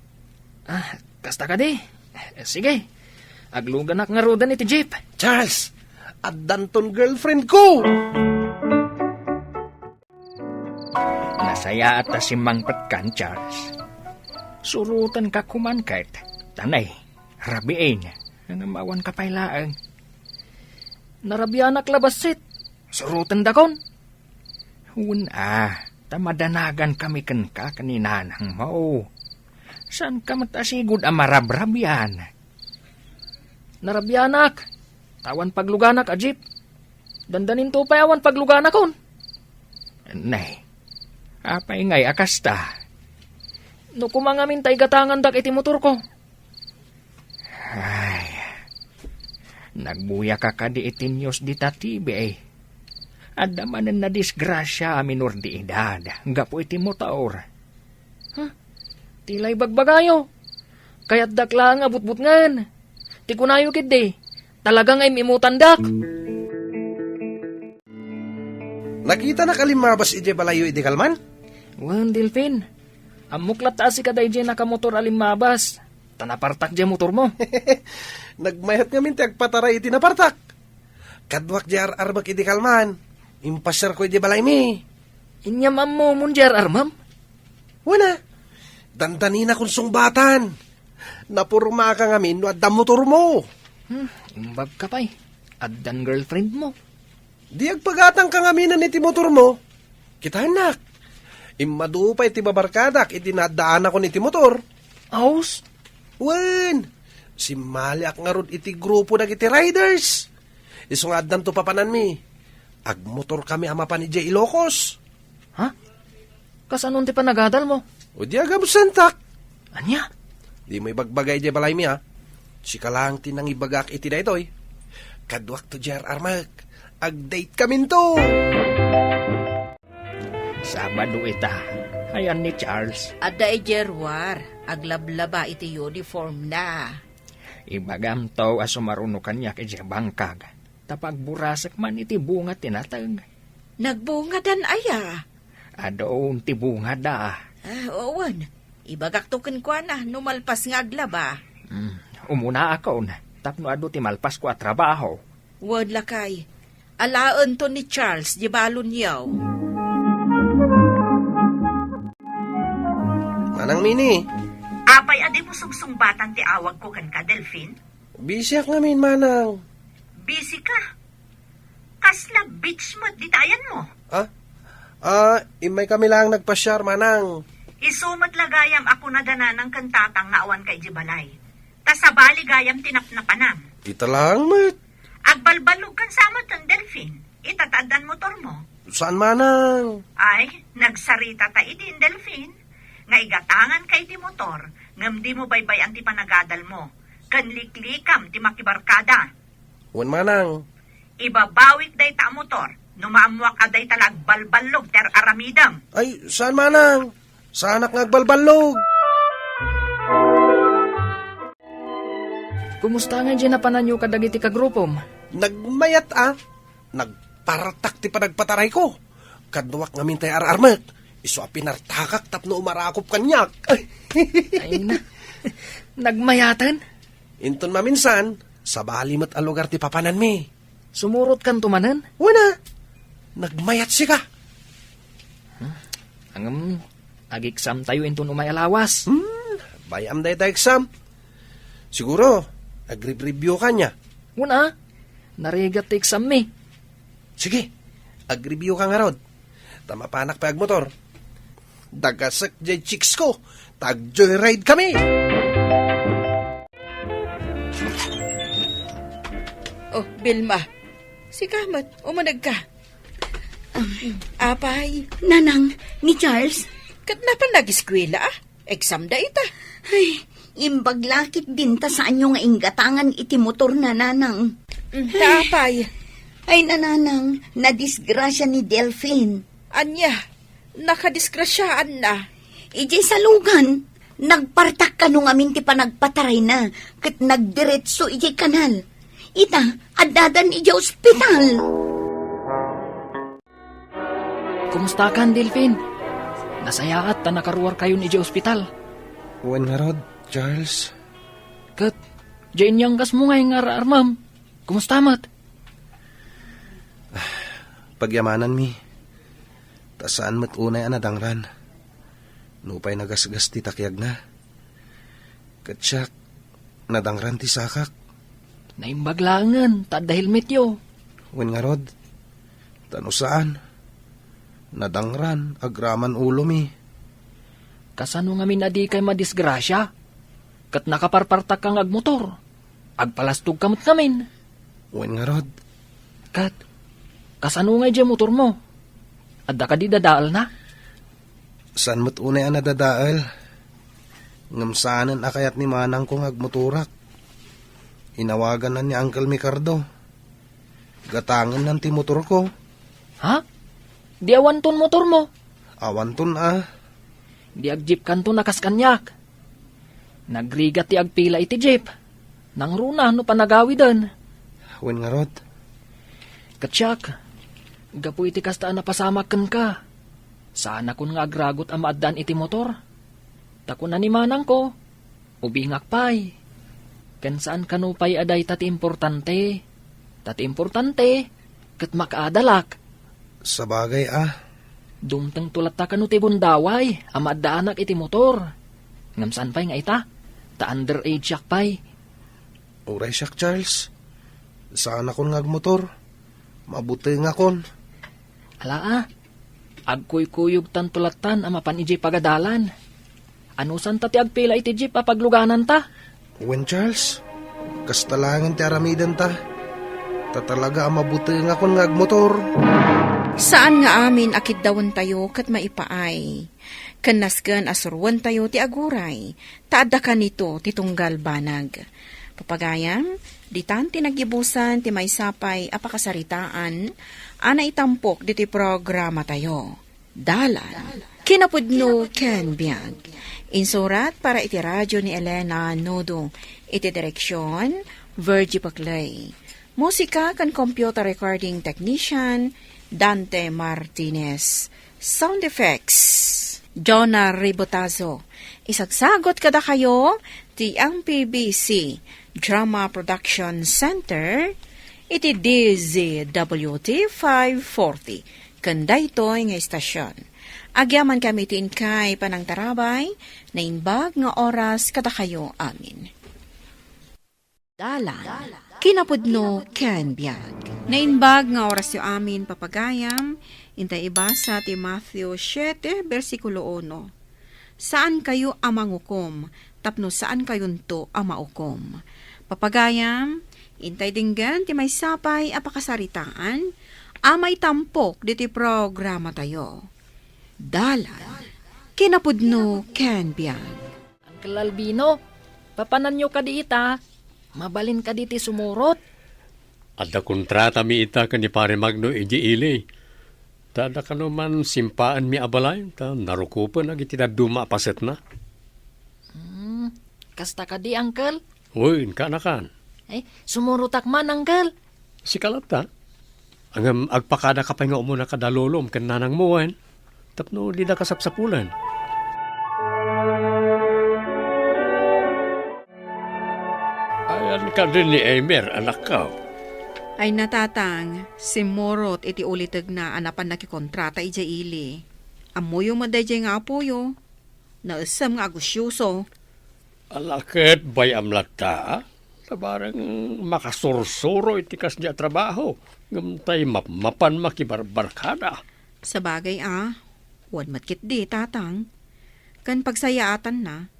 Ah, kasta kadi? Eh, sige. Agluganak ngaruden iti jeep. Charles, addanton girlfriend ko! Nasayaat ta simmangpetkan, Charles. Surotenka koman ket, ta ne, rabiin, ngem awanka pay laeng. Narabianak la bassit. Surotendakon. Wen a, ta madanagankami kenka ken ni nanangmo. Saanka met a sigud a marabrabian. Narabianak, ta awan pagluganak a jeep. Dandaninto pay awan pagluganakon. Ne, apay ngay a kasta? No koma ngamin ta igatangandak iti motorko. Ay, nagbuya ka kadi iti news dita T V, eh. Adda manen nadisgrasia a minor de edad gapu iti motor. Huh? Ti la ibagbagayo. Kayatdak laeng a butbutngen. Ti kunayo ketdi, talaga nga im-imutandak. Nakitanak a limmabas idiay balayyo idi kalman? Wen, Delfin. Ammok latta a sika daydiay nakamotor a limmabas. Ta napartak diay motormo. Nagmayat ngamin ti agpataray iti napartak. Kaduak diay ar-armek idi kalman. Impasiarko idiay balaymi. Inyam ammomon diay ar-armem? Wen a. Dandaninakon sungbatan. Napurmaaka ngamin no adda motormo. Hmm, imbagka pay. Addan girlfriendmo. Di agpagatangka ngaminen iti motormo. Kitaennak. Immadu pay ti babarkadak iti naaddaanakon iti motor. Aus? Wen, simmaliak ngarud iti grupo dagiti riders. Isu nga addanto papananmi. Agmotorkami a mapan idiay Ilocos. Ha? Kasanon ti panagadalmo? O di agamsantak. Ania? Dimo ibagbaga idiay balaymi, ha? Sika lang ti nangibagak iti daytoy. Kaduak to, Jer Armak. Ag-date kaminto! Sabado ita. Ayan ni Charles. Adda idiay ruar, aglablaba iti uniform na. Ibagam to a sumaruno kaniak idiay bangkag. Ta pagburasek man iti bunga ti nateng. Nagbungadan aya? Adun ti bungada. Ah, wen. Ibagak to kenkuana no malpas nga aglaba. Hmm, umunaakon tapno adu ti malpasko a trabaho. Wen, lakay. Alaenton ni Charles di balonyo. Manang Mini. Apay a dimo sungsungbatan ti awagko kenka, Delfin? Busyak ngamin, Manang. Busy ka? Kasla beach met dita ayanmo? Ah? Ah, immay kami lang nagpasiar, Manang. Isu met la gayam a kuna da nanang ken tatang nga awan ka idiay balay. Ta sabali gayam ti napnapanam. Ita lang met. Agbalballog kan sa met ken Delfin. Ita ta addan motormo. Saan, Manang? Ay, nagsarita ta idin, Delfin, nga igatangan ka iti motor, ngem dimo baybay-an ti panagadalmo, ken liklikam ti makibarkada. Wen, Manang. Ibabawik dayta a motor, no maammoak a dayta la agbalballog ti ar-aramidem. Ay, saan, Manang? Saanak nga agbalballog. Kumusta nga idiay napananyo kadagiti kagrupom? Nagmayat a. Nagpartak ti panagpatarayko. Kaduak ngamin tay ar-armek. Isu a pinartakak tapno umarakop kaniak. Ay na. Nagmayaten? Inton maminsan, sabali met a lugar ti papananmi. Sumurotkanto manen? Wen a. Nagmayat sika. Hmm. Ngem, ag-exam tayo inton umay a lawas. Hmm, bay-am dayta exam. Siguro, agribribyo ka niya. Wen a, narigat ti exam mi. Sige, agribribyo ka ngarud. Ta mapanak pay agmotor. Dagasek jay chicks ko, ta ag-joyride kami. Oh, Vilma. Sika met, umuneg ka. Apay. Nanang, ni Charles? Ket napan nagiskwela, ah? Exam da ita. Ay, imbag lakit din ta saanyo nga inggatangan iti motor na, Nanang. Mm, ta apay? Ay, nananang, nadisgrasya ni Delfin. Ania? Nakadisgrasyaanna. Idiay salugan, nagpartak kano ngamin ti panagpatarayna, ket nagdiretso idiay kanal. Ita, addadan idiay ospital. Kumustakan, Delfin? Nasayaat ta nakaruarkayon idiay ospital. Wen ngarud, Charles. Ket, diay inyangkasmo ngay nga ar-armem. Kumusta met? Pagyamananmi, ta saan met unay a nadangran. Nupay nagasgas ti takiagna. Ket siak, nadangran ti sakak. Naimbag laengen, ta adda helmetyo. Wen ngarud, ta no saan, nadangran, agraman ulomi. Kasano ngamin a dikay madisgrasia? Ket nakaparpartakka nga agmotor. Agpalastogka met ngamin. Wen ngarud. Ket, kasano nga idiay motormo? Adda kadi dadaelna? Saan met unay a nadadael. Ngem saanen a kayat ni manangko nga agmotorak. Inawaganna ni Uncle Micardo. Gatangennan ti motorko. Ha? Di awanton motormo? Awanton a. Di agjipkanton a kas kaniak. Nagrigat ti agpila iti jeep. Nangruna no panagawiden. Wen ngarud. Ket siak, gapu iti kasta a napasamak kenka, saanakon nga agragut a maaddaan iti motor. Ta kuna ni manangko, ubingak pay. Ken saan kano pay a dayta ti importante. Ta ti importante, ket makaadalak. Sabagay a. Dumtengto latta kano ti bundaway a maaddaanak iti motor. Ngem saan pay nga ita, ta underage-ak pay. Uray siak, Charles. Saanakon nga agmotor. Mabutengakon. Ala a, agkuykuyogtanto lattan a mapan idiay pagadalan. Anusanta ti agpila iti jeep a paglugananta? Wen, Charles, kasta laengen ti aramidenta. Ta talaga a mabutengakon nga agmotor. Saan nga amin a kiddawentayo ket maipaay. Ken nasken a suruentayo ti aguray, ta adda kanito ti tunggal banag. Papagayam, ditan ti naggibusan ti maysa pay a pakasaritaan a naitampok ditoy programatayo. Dalan, kinapudno ken biag. Insurat para iti radio ni Elena Nodo. Iti direksyon, Virgie Paclay. Musika ken computer recording technician, Dante Martinez. Sound effects, Jonah Ribotazo. Isagsagot kadakayo ti M P B C Drama Production Center iti D Z W T five forty. Ken daytoy nga istasyon, agyamankami ti inkay panangtarabay, naimbag nga oras kadakayo amin. Dalan, kinapudno ken biag. Naimbag nga orasyo amin, papagayam, intay ibasa ti Matthew siete, bersikulo uno. Saankayo a mangukom, tapno saankayonto a maukom. Papagayam, intay denggen ti maysa pay a pakasaritaan a maitampok ditoy programatayo. Dalan, kinapudno ken biag. Uncle Albino, papananyo kadi ita? Mabalin kadi ti sumurot? Adda kontratami ita ken ni Pare Magno idiay ili. Ta adda kano man simpaenmi a balay, ta narukopen dagiti dadduma a pasetna. Hmm, kasta kadi, Uncle? Wen, kaanakan. Ay, sumurotak man, Uncle. Sika latta? Ngem agpakadaka pay nga umuna kada lolom ken nanangmo, wen? Tapno dida kasapsapulen. Ayan kadi ni Emer, anakko. Ay, natatang, simmurot iti ulitegna a napan nakikontrata idiay ili. Ammoyo met daydiay nga apoyo. Naisem nga agusyoso. Ala ket bay-am latta, ta bareng makasursuro iti kasdi a trabaho, ngem tay mapmapan makibarbarkada. Sabagay a, wen met ketdi, tatang. Ken pagsayaatanna,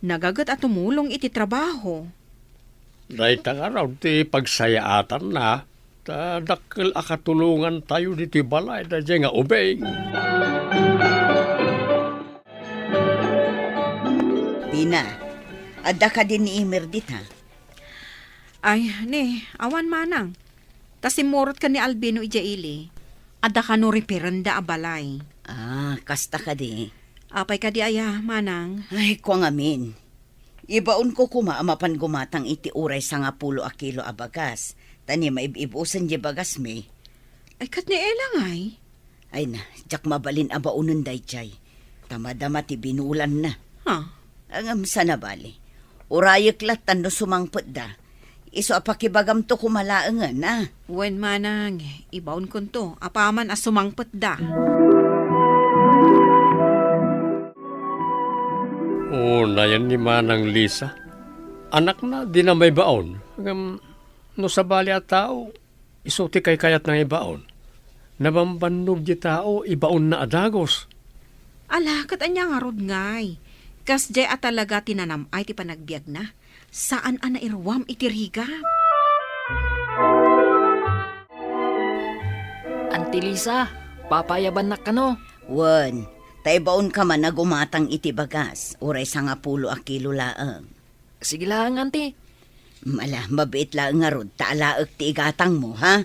nagaget a tumulong iti trabaho. Dayta ngarud ti pagsayaatanna, ta dakkel a katulongantayo ditoy balay daydiay nga ubing. Dina, adda kadi ni Emer dita? Ay, ni, awan manang. Ta simmurot ken ni Albino idiay ili. Adda kano referenda a balay. Ah, kasta kadi. Apay kadi aya, manang? Ay, kua ngamin. Ibaonko koma a mapan gumatang iti uray sangapulo a kilo a bagas, ta ni maib-ibusen diay bagasmi. Ay, ket ni Ella ngay? Ay na, diak mabalin a baonen daydiay. Ta madama ti binulanna. Ha? Ngem saan a bale. Urayek latta no sumangpetda. Isu a pakibagamto koma laengen, a? Wen manang, ibaonkonto apaman a sumangpetda. O, nayan ni Manang Lisa. Anakna, dina maibaon. Ngem no sabali a tao, isu ti kaykayatna nga ibaon. Nabambannog ti tao, ibaonna a dagus. Ala, ket ania ngarud ngay? Kasdiay a talaga ti nanam-ay ti panagbiagna. Saan a nairuam iti rigat. Anti Lisa, papayabannak kano? Wen, ta ibaonka man a gumatang iti bagas, uray sangapulo a kilo laeng. Sige laeng, Anti. Ala, mabiit laeng ngarud ta alaek ti igatangmo, ha?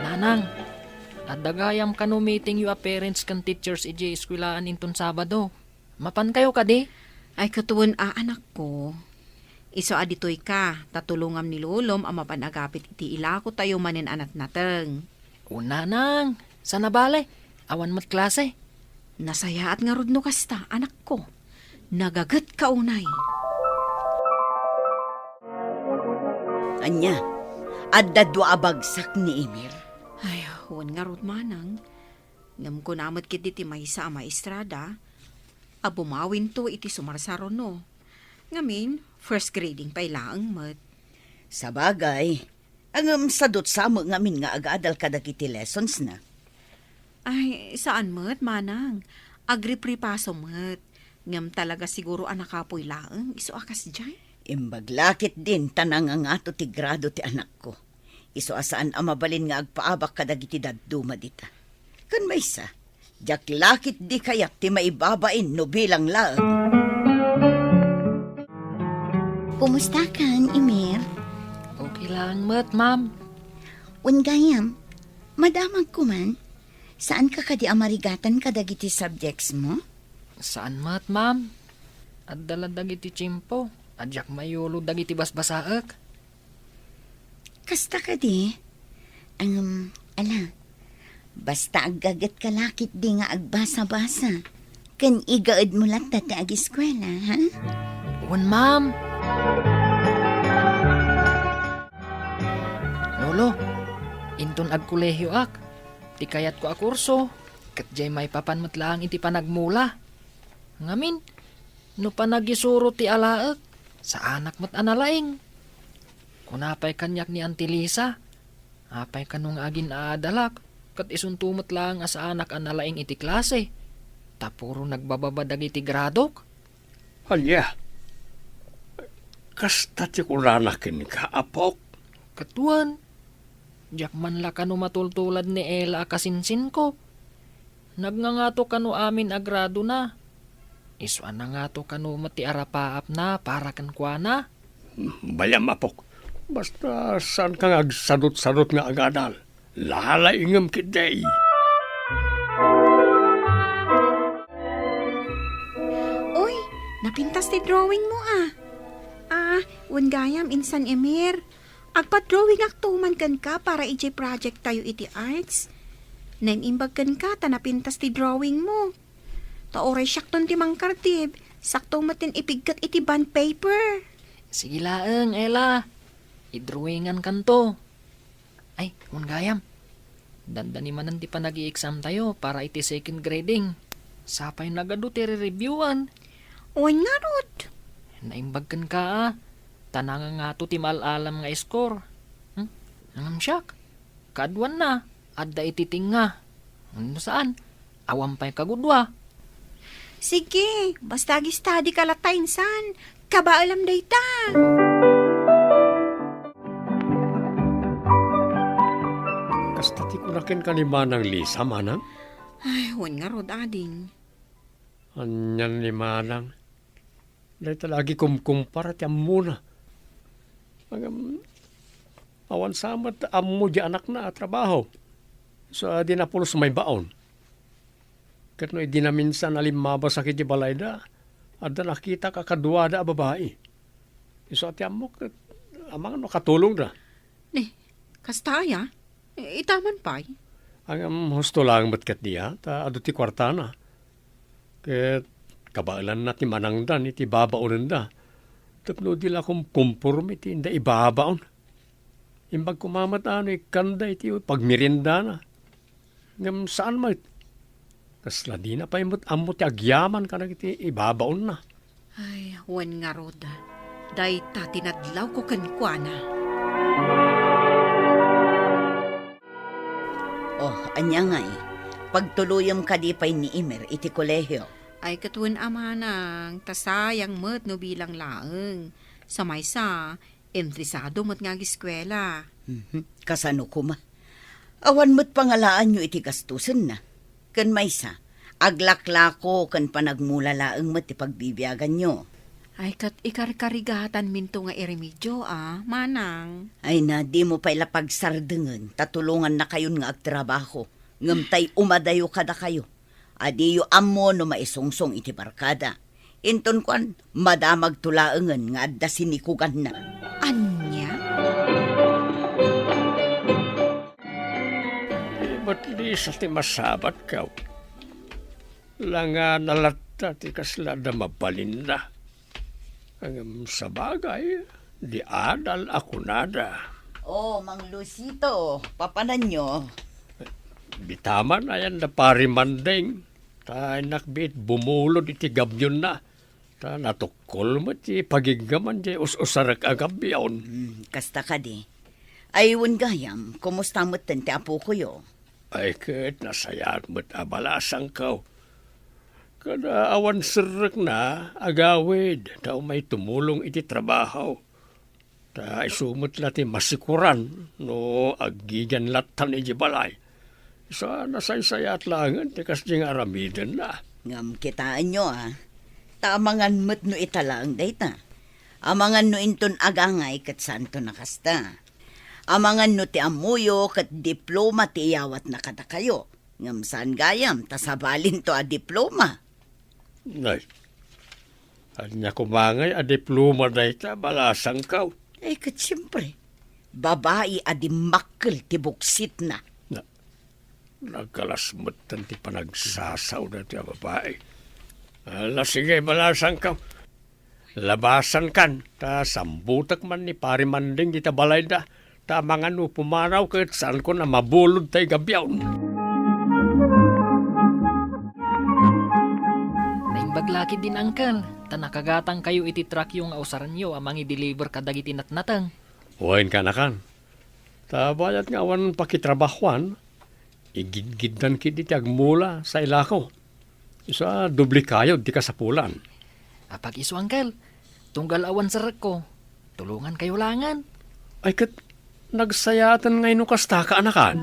Nanang, adda gayam kano meetingyo a parents ken teachers idiay eskwelaan inton Sabado. Mapankayo kadi? Ay, ket wen a, anakko. Isu a ditoyka, ta tulongam ni Lolom a mapan agapit iti ilakotayo manen a natnateng. O, nanang, saan a bale, awan met klase. Nasayaat ngarud no kasta, anakko. Nagagetka unay. Ania, adda dua a bagsak ni Emer? Ay, wen ngarud manang. Ngem kuna met ketdi ti maysa a maestrada a bumawinto iti sumarsaruno. Ngamin, first grading pay laeng met. Sabagay, ngem sadut sa met ngamin nga agadal kadagiti lessonsna. Ay, saan met, manang. Agripripaso met. Ngem talaga siguro a nakapoy laeng, isu a kasdiay. Imbag la ketdin ta nangangato ti grado ti anakko. Isu a saan a mabalin nga agpaabak kadagiti dadduma dita. Ken maysa, diak la ketdi kayat ti maibabain no bilang laeng. Kumustakan, Imer? Okay lang met, ma'am. Wen gayam, madamagko man. Saanka kadi a marigatan kadagiti subjects mo? Saan met, ma'am. Adda la dagiti tiempo a diak maiyulo dagiti basbasaek. Kasta kadi? Ngem, ala, basta aggagetka la ketdi nga agbasa-basa, ken igaedmo latta ti agiskuela, ha? Wen, ma'am. Lolo, inton agkolehioak, ti kayatko a kurso, ket diay maipapan met laeng iti panagmula. Ngamin, no panagisuro ti alaek, saanak met a nalaing. Kuna pay kaniak ni Auntie Lisa, apay kano nga agin-aadalak, ket isunto met laeng a saanak a nalaing iti klase, ta puro nagbababa dagiti gradok. Ania? Kasta ti kunana kenka, apok? Ket wen, diak man la kano matultulad ni Ella a kasinsinko. Nagngangato kano amin a gradona. Isu a nangato kano met ti arapaapna para kenkuana. Bayam, apok. Basta saanka nga agsadutsadut nga agadal. Lalaingem ketdi. Uy, napintas ti drawing mo, ah. Ah, wen gayam, Insan Emer. Agpa-drawingakto man kenka para idiay project tayo iti arts. Naimbag kenka ta napintas ti drawing mo. Ta uray siakton ti mangkardib, sakto met ti ipigget iti bond paper. Sige laeng, Ella. Idrawingankanto. Ay, wen gayam. Dandani manen ti panag-i-exam tayo para iti second grading. Sapay nagadu ti re-reviewan. Wen ngarud. Naimbag kenka, ah. Ta nangangato ti maal-alam nga score. Hmm? Ngem siak, kaaduanna, adda iti tengnga. Wenno saan, awan pay kagudua. Sige, basta ag-study ka latta, Insan. Kabaelam dayta. Kasta ti kuna kenka ni Manang Lisa, Manang? Ay, wen ngarud, ading. Anian ni Manang? Dayta la agikumkumpara ti ammona. Ngem, awan sa met ammo di anakna a trabaho. Sa di napulos maibaon. Ket no idi naminsan a limmabasakto iti balayda, adda nakitak a kaduada a babai. Isu a ti ammok ket amangan no katulongda. Ni, kasta aya? Ita man pay? Ngem husto laeng met ketdi, a, ta adu ti kuartana. Ket kabaelanna ti manangdan iti babaonenda. Tapno di la kumkumporme ti inda ibabaon. Imbag koma met a no ikkanda iti pagmeriendana. Ngem saan met. Kasla dina pay met ammo ti agyaman kadagiti ibabaonna. Ay, wen ngarud, dayta ti nadlawko kenkuana. Oh, ania ngay? Pagtuloyem kadi pay ni Imer iti kolehio? Ay, ket wen a manang, ta sayang met no bilang laeng. Sa maysa, interesado met nga agiskuela. Mhm. Kasano koma? Awan met pangalaanyo iti gastusenna. Ken maysa, aglaklako ken panagmula laeng met ti pagbibiaganyo. Ay, ket ikarkarigatanminto nga iremedio, a, manang. Ay na, dimo pay la pagsardengen, ta tulongannakayon nga agtrabaho. Ngem tay umadayo kadakayo. A diyo ammo no maisungsong iti barkada. Inton kuan, madamagto laengen nga adda sinikuganna. Ania? Di met Lisa ti masabatko. Langana latta ti kasla adda mabalinna. Ngem sabagay, di adal a kunada. Oh, Mang Luisito, papananyo? Bitaman ayan da Pari Manding, ta innak biit bumulod iti gabnionna, ta natukkol met ti pagiggaman diay us-usarek a gabnion. Hmm, kasta kadi. Ay, wen gayam, kumusta metten ti apokoyo? Ay, ket nasayaat met a balasangko. Kada awan serrekna, agawid, ta umay tumulong iti trabaho. Ta isu met la ti masikuran no aggigian lattan iti balay. Isu a nasaysayaat laengen ti kasdi nga aramidenna. Ngem kitaenyo, a, ta amangan met no ita laeng dayta. Amangan no inton agangay ket saanto a kasta. Amangan no ti ammoyo ket diploma ti iyawatna kadakayo. Ngem saan gayam ta sabalinto a diploma. Nay, ania koma ngay a diploma dayta, balasangkaw? Eh, ket siempre, babai a dimmakkel ti buksitna. Na, nagkalas metten ti panagsasao daytoy a babai. Ala, sige, balasangkaw. Labasankan, ta sambutek man ni Pari Manding dita balayda, ta amangan no pumanaw ket saanko a mabulod tay gabiaw. Naimbag la ketdin, uncle, ta nakagatangkayo iti truckyo nga usarenyo a mangideliver kadagiti natnateng. Wen, kaanakan. Ta bayat nga awan pakitrabahuan, igidgiddan ketdi ti agmula, sailako. Isu a doble kayod ti kasapulan. Apag-isu, uncle, tunggal awan serrekko, tulongankayo laengen. Ay ket, nagsayaaten ngay no kasta, kaanakan.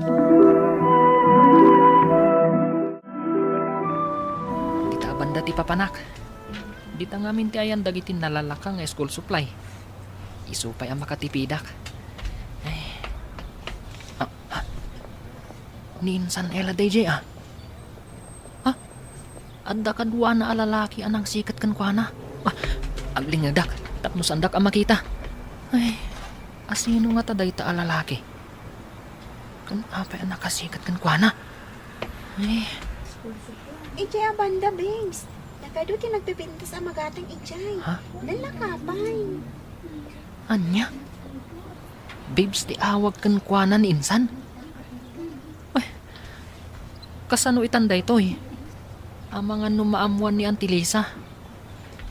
Dita a banda ti papanak. Dita ngamin ti ayan dagiti nalalaka nga school supply. Isu pay a makatipidak. Ay. Ah, ah. Ni insan Ella daydiay, ah. Ah, adda kaduana a lalaki a nangsiket kenkuana. Ah, aglingedak tapno saandak a makita. Ay, asino ngata dayta a lalaki? Ken apay a nakasiket kenkuana? Ay. Idiay a banda, babes. Nagadu ti nagpipintas a magatang idiay. Ha? Nalaka pay. Ania? Babes ti awag kenkuana ni insan? Ay, kasano itan daytoy? Amangan no maammoan ni Auntie Lisa.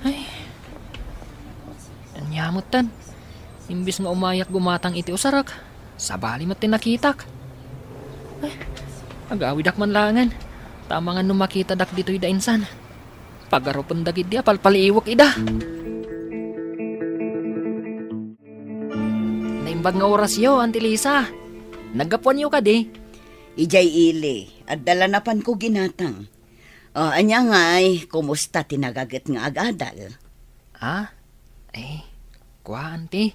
Ay, ania metten? Imbes nga umayak gumatang iti usarek, sabali met ti nakitak. Ay, agawidak man laengen. Ta amangan no makitadak ditoy da insan. Pagarupen dagidi a palpaliiwek ida. Naimbag nga orasyo, Auntie Lisa. Naggapuanyo kadi? Idiay ili, adda la napanko ginatang. O, ania ngay, kumusta ti nagaget nga agadal? Ah? Eh, kua, Auntie.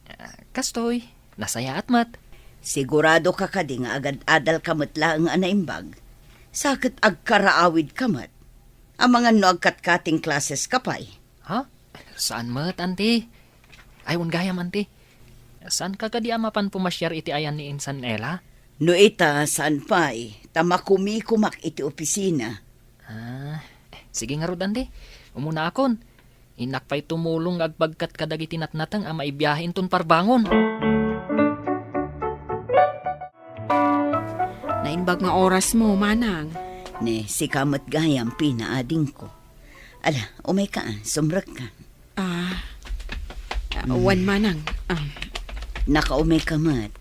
Ah, kastoy, nasayaat met. Sigurado ka kadi nga agad-adal ka met laeng a naimbag? Sa ket agkaraawid ka met? Amangan no agkat-cutting classes ka pay. Ha? Saan met, Auntie? Ay, wen gayam, Auntie. Saan ka kadi a mapan pumasiar iti ayan ni insan Ella? No ita, saan pay, ta makumikumak iti opisina. Ah, sige ngarud, Auntie. Umunaakon. Innak pay tumulong nga agbagkat kadagiti natnateng a maibiahe inton parbangon. Naimbag nga orasmo, manang. Ne, sika met gayam, Pina, adingko. Ala, umayka, ah, sumrekka. Ah, ah, wen, manang. Ah. Nakaumay ka met.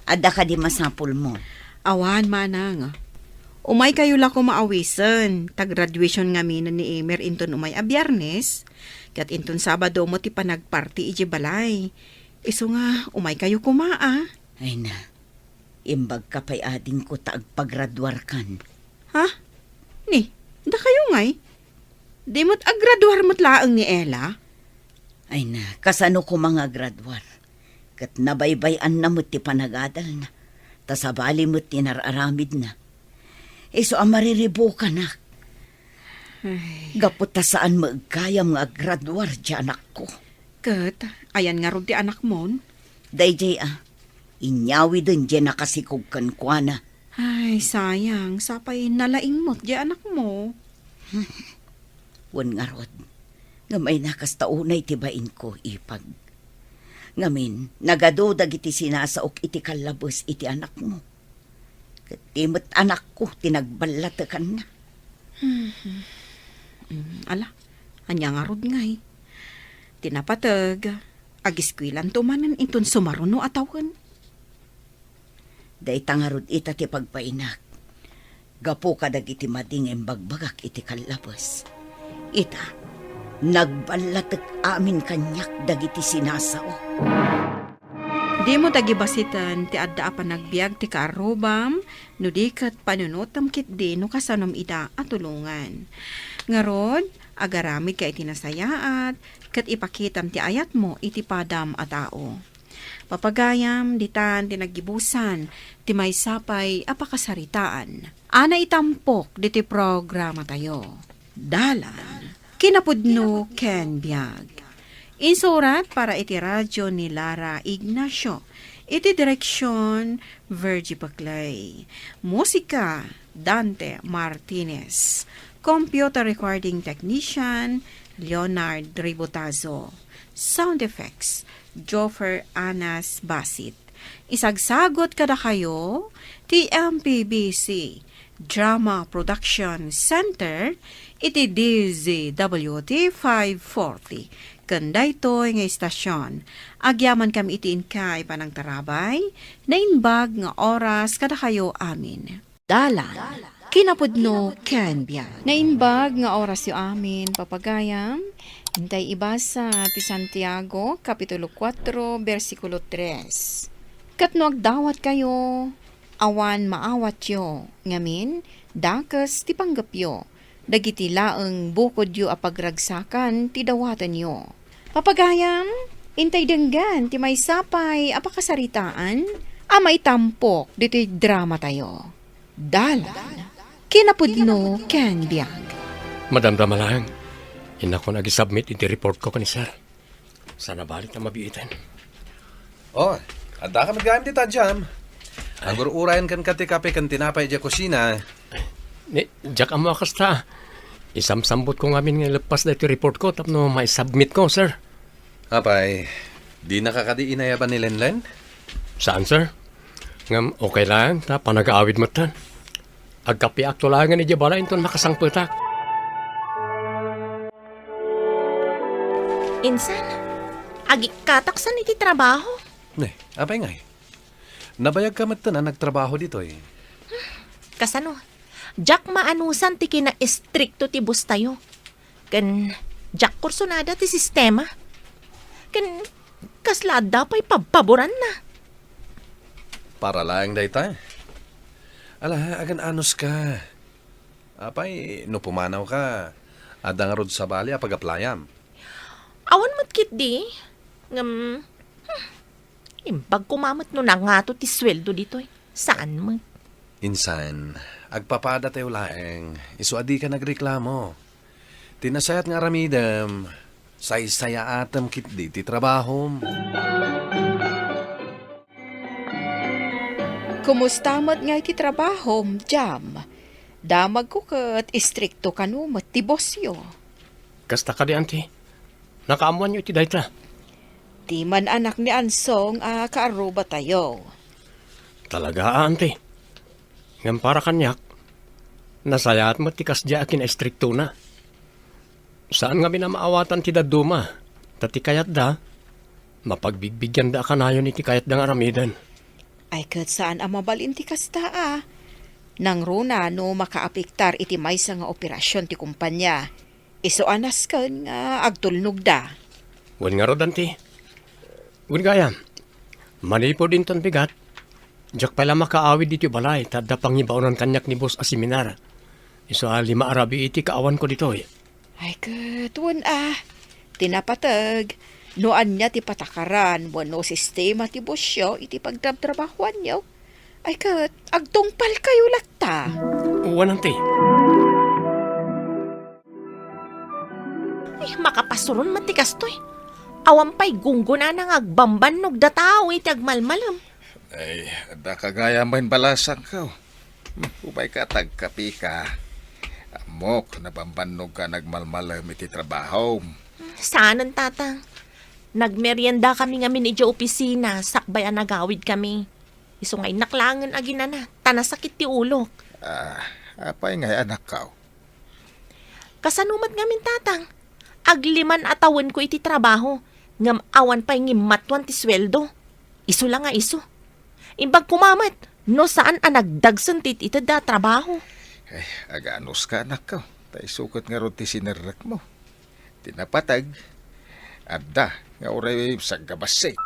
Adda kadi masapulmo? Awan, manang. Umaykayo la koma awisen. Ta graduation ngaminen ni Emer inton umay a Biernes. Ket inton Sabado met ti panagparti idiay balay. Isu nga, umaykayo koma, ah. Ay na, imbagka pay adingko ta agpagraduarkan. Ha? Ni, dakayo ngay? Di met aggraduar met laeng ni Ella? Ay na, kasano koma nga aggraduar? Ket nabaybay-anna met ti panagadalna, ta sabali met ti nar-aramidna. Isu a mariribukanak. Ay. Gapu ta saan met gayam nga aggraduar ti anakko. Ket, ayan ngarud ti anakmon? Daydiay a, inyawiden diay nakasikog kenkuana. Ay, sayang, sapay nalaing met diay anakmo. Wen ngarud, ngem ay na kasta unay ti bainko, ipag. Ngamin, nagadu dagiti sinasaok iti kallabes iti anakmo. Ket ti met anakko ti nagballatekanna. Hmm. Mm, ala, ania ngarud ngay? Ti napateg, agiskuelanto manen inton sumaruno a tawen. Dayta ngarud ita ti pagbainak. Gapu kadagiti madi nga imbagbagak iti kallabes. Ita, nagballatek amin kaniak dagiti sinasaok. Dimo dagibasiten ti adda a panagbiag ti kaarrubam, no di ket panunotem ketdi no kasanom ida a tulongan. Ngarud, agaramidka iti nasayaat, ket ipakitam ti ayatmo iti padam a tao. Papagayam, ditan ti naggibusan ti maysa pay a pakasaritaan a naitampok ditoy programatayo. Dalan, kinapudno ken biag. Insurat para iti radyo ni Lara Ignacio. Iti direksyon, Virgie Paclay. Musika, Dante Martinez. Computer recording technician, Leonard Ribotazo. Sound effects, Joffer Anas Basit. Isagsagot kadakayo ti M P B C Drama Production Center iti D Z W T five forty. Ken daytoy nga istasyon, agyamankami iti inkay panangtarabay, naimbag nga oras kadakayo amin. Dalan, kinapudno ken biag. Naimbag nga orasyo amin, papagayam. Intay ibasa ti Santiago, Kapitulo kuatro, bersikulo tres. Ket no agdawatkayo, awan maawatyo, ngamin, dakes ti panggepyo, dagiti laeng bukodyo a pagragsakan ti dawatenyo. Papagayam, intay denggan ti maysa pay a pakasaritaan a maitampok ditoy dramatayo. Dalan, kinapudno ken biag. Madamdama laeng, innakon agi-submit iti report ko ken ni Sir. Sana bali ta mabiiten. Oh, adda ka met gayam dita, Jam. Ay. Agur-urayen ken ka ti kape ken tinapay idiay kusina. Ni, diak ammo a kasta. Isamsambot ko ngamin nga ileppas daytoy report ko tapno maisubmit ko, sir. Apay, dinaka kadi inayaban ni Lenlen? Saan, sir? Ngem okay lang, ta panagaawid metten. Agkapiakto laengen idiay balay inton makasangpetak. Insan, agikkataksan iti trabaho. Ne, apay ngay? Nabayagka metten a nagtrabaho ditoy. Kasano? Diak maanusan ti kinaistrikto ti boss tayo. Ken diak kursunada ti sistema. Ken kasla adda pay pabpaboranna. Para laeng dayta. Ala, agan-anuska. Apay, no pumanawka, adda ngarud sabali a pag-applyam. Awan met ketdi. Ngem, hmm, imbag koma met no nangato ti sueldo ditoy. Saan met? Insan, agpapadatayo laeng, isu a dika nagreklamo. Ti nasayaat nga aramidem, saysayaatem ketdi ti trabahom. Kumusta met ngay ti trabahom, Jam? Damagko ket istrikto kano met ti bossyo. Kasta kadi, Auntie? Nakaammoanyo iti dayta? Ti man-anak ni Ansong a kaarrubatayo. Talaga, Auntie. Ngem para kaniak, nasayaat met ti kasdiay a kinaistriktona. Saan ngamin a maawatan ti dadduma, ta ti kayatda, mapagbigbigyanda a kanayon iti kayatda nga aramiden. Ay ket saan a mabalin ti kasta a. Nangruna no makaapektar iti maysa nga operasion ti kumpania. Isu a nasken nga agtulnogda. Wen ngarud, Auntie. Wen gayam, manipud inton bigat, diak pay la makaawid ditoy balay ta adda pangibaonan kaniak ni boss a seminar. Isu a lima a rabii ti kaawanko ditoy. Ay ket, wen a, ti napateg, no ania ti patakaran wenno sistema ti bossyo iti pagtrabtrabahoanyo, ay ket, agtungpalkayo latta. Wen, Auntie. Ay, makapasuron met ti kastoy. Awan pay gunggonana nga agbambannog da tao iti agmalmalem. Ay, adda ka gayam a imbalasangko. Hmm, umayka ta agkapika. Ammok, nabambannogka a nagmalmalem iti trabahom. Saanen, Tatang. Nagmeriendakami ngamin idiay opisina sakbay a nagawidkami. Isu nga innak laengen a ginana, ta nasakit ti ulok. Ah, apay ngay, anakko? Kasano met ngamin, Tatang? Agliman a tawenko iti trabaho, ngem awan pay ngimmatwan ti sueldo. Isu la nga isu. Imbag koma met, no saan a nagdagsen ti it-ited a trabaho. Eh, aganuska, anakko. Ta isu ket ngarud ti sinerrekmo. Ti napateg, adda nga uray saggabassit.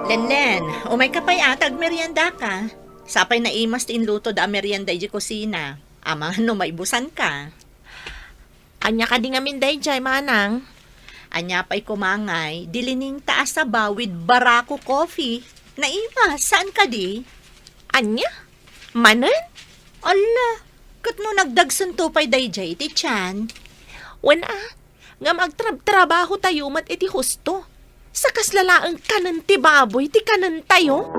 Lenlen, umayka pay a ta agmeriendaka. Sapay naimas ti inlutoda a merienda idiay kusina. Amangan no maibusanka. Ania kadi ngamin daydiay, manang? Ania pay koma ngay, diliningta a saba with Barako Coffee. Naimas, saan kadi? Ania? Manen? Alla, ket no nagdagsento pay daydiay iti tian? Wen a, ngem agtrabtrabahotayo met iti husto. Sa kasla laeng kanen ti baboy ti kanentayo?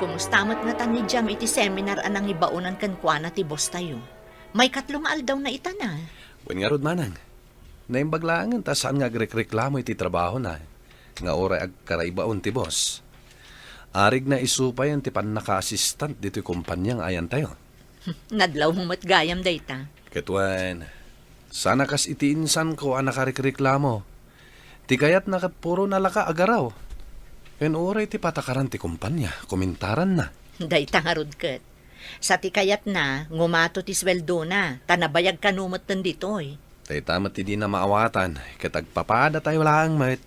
Kumusta met ngata ni Jam iti seminar a nangibaonan kenkuana ti boss tayo? Maikatlo nga aldawna itana. Wen ngarud, manang. Naimbag laengen ta saan nga agrekreklamo iti trabahona nga uray agkaraibaon ti boss. Arigna isu pay ti pannakaasistant ditoy kompania nga ayantayo. Nadlawmo met gayam dayta. Ket wen, sana kas iti insanko a nakarekreklamo. Ti kayatna ket puro nalaka agaraw. Ken uray ti patakaran ti kompania, komentaranna. Dayta ngarud ket. Sa ti kayatna, ngumato ti sueldona, ta nabayag kano metten ditoy. Dayta met ti dina maawatan, ket agpapadatayo laeng met.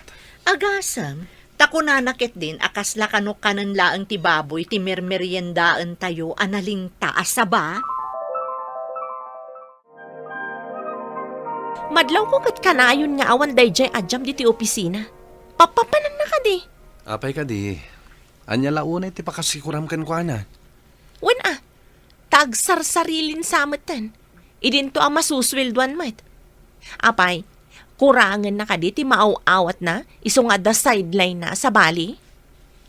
Agasem, ta kunana ketdin a kasla kano kanen laeng ti baboy ti mermeriendaentayo a nalingta a saba? Madlawko ket kanayon nga awan daydiay a Jam ditoy opisina. Papapananna kadi? Apay kadi? Ania la unay ti pakasikuram kenkuana? Wen a, ta agsarsarilin sa metten. Idinto a masusueldoan met. Apay, kurangenna kadi ti maaw-awatna isu nga adda sideline-na a sabali?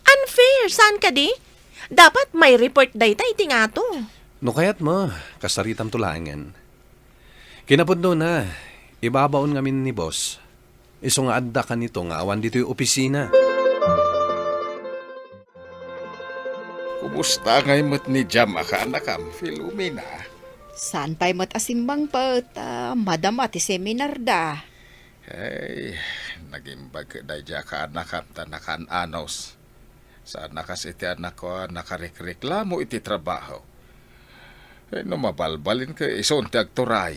Unfair, saan kadi? Dapat mai-report dayta iti ngato. No kayatmo, kasaritamto laengen. Kinapudnona, ibabaon ngamin ni boss. Isu nga adda kanito nga awan ditoy opisina. Kumusta ngay met ni Jam a kaanakam, Filomena? Saan pay met a simmangpet, ah, madama ti seminarda. Ay, nagimbag ket daydiay a kaanakam ta nakaan-anos. Saan a kas iti anakko a nakarekreklamo iti trabaho. Eh, no mabalbalin ket isun ti agturay.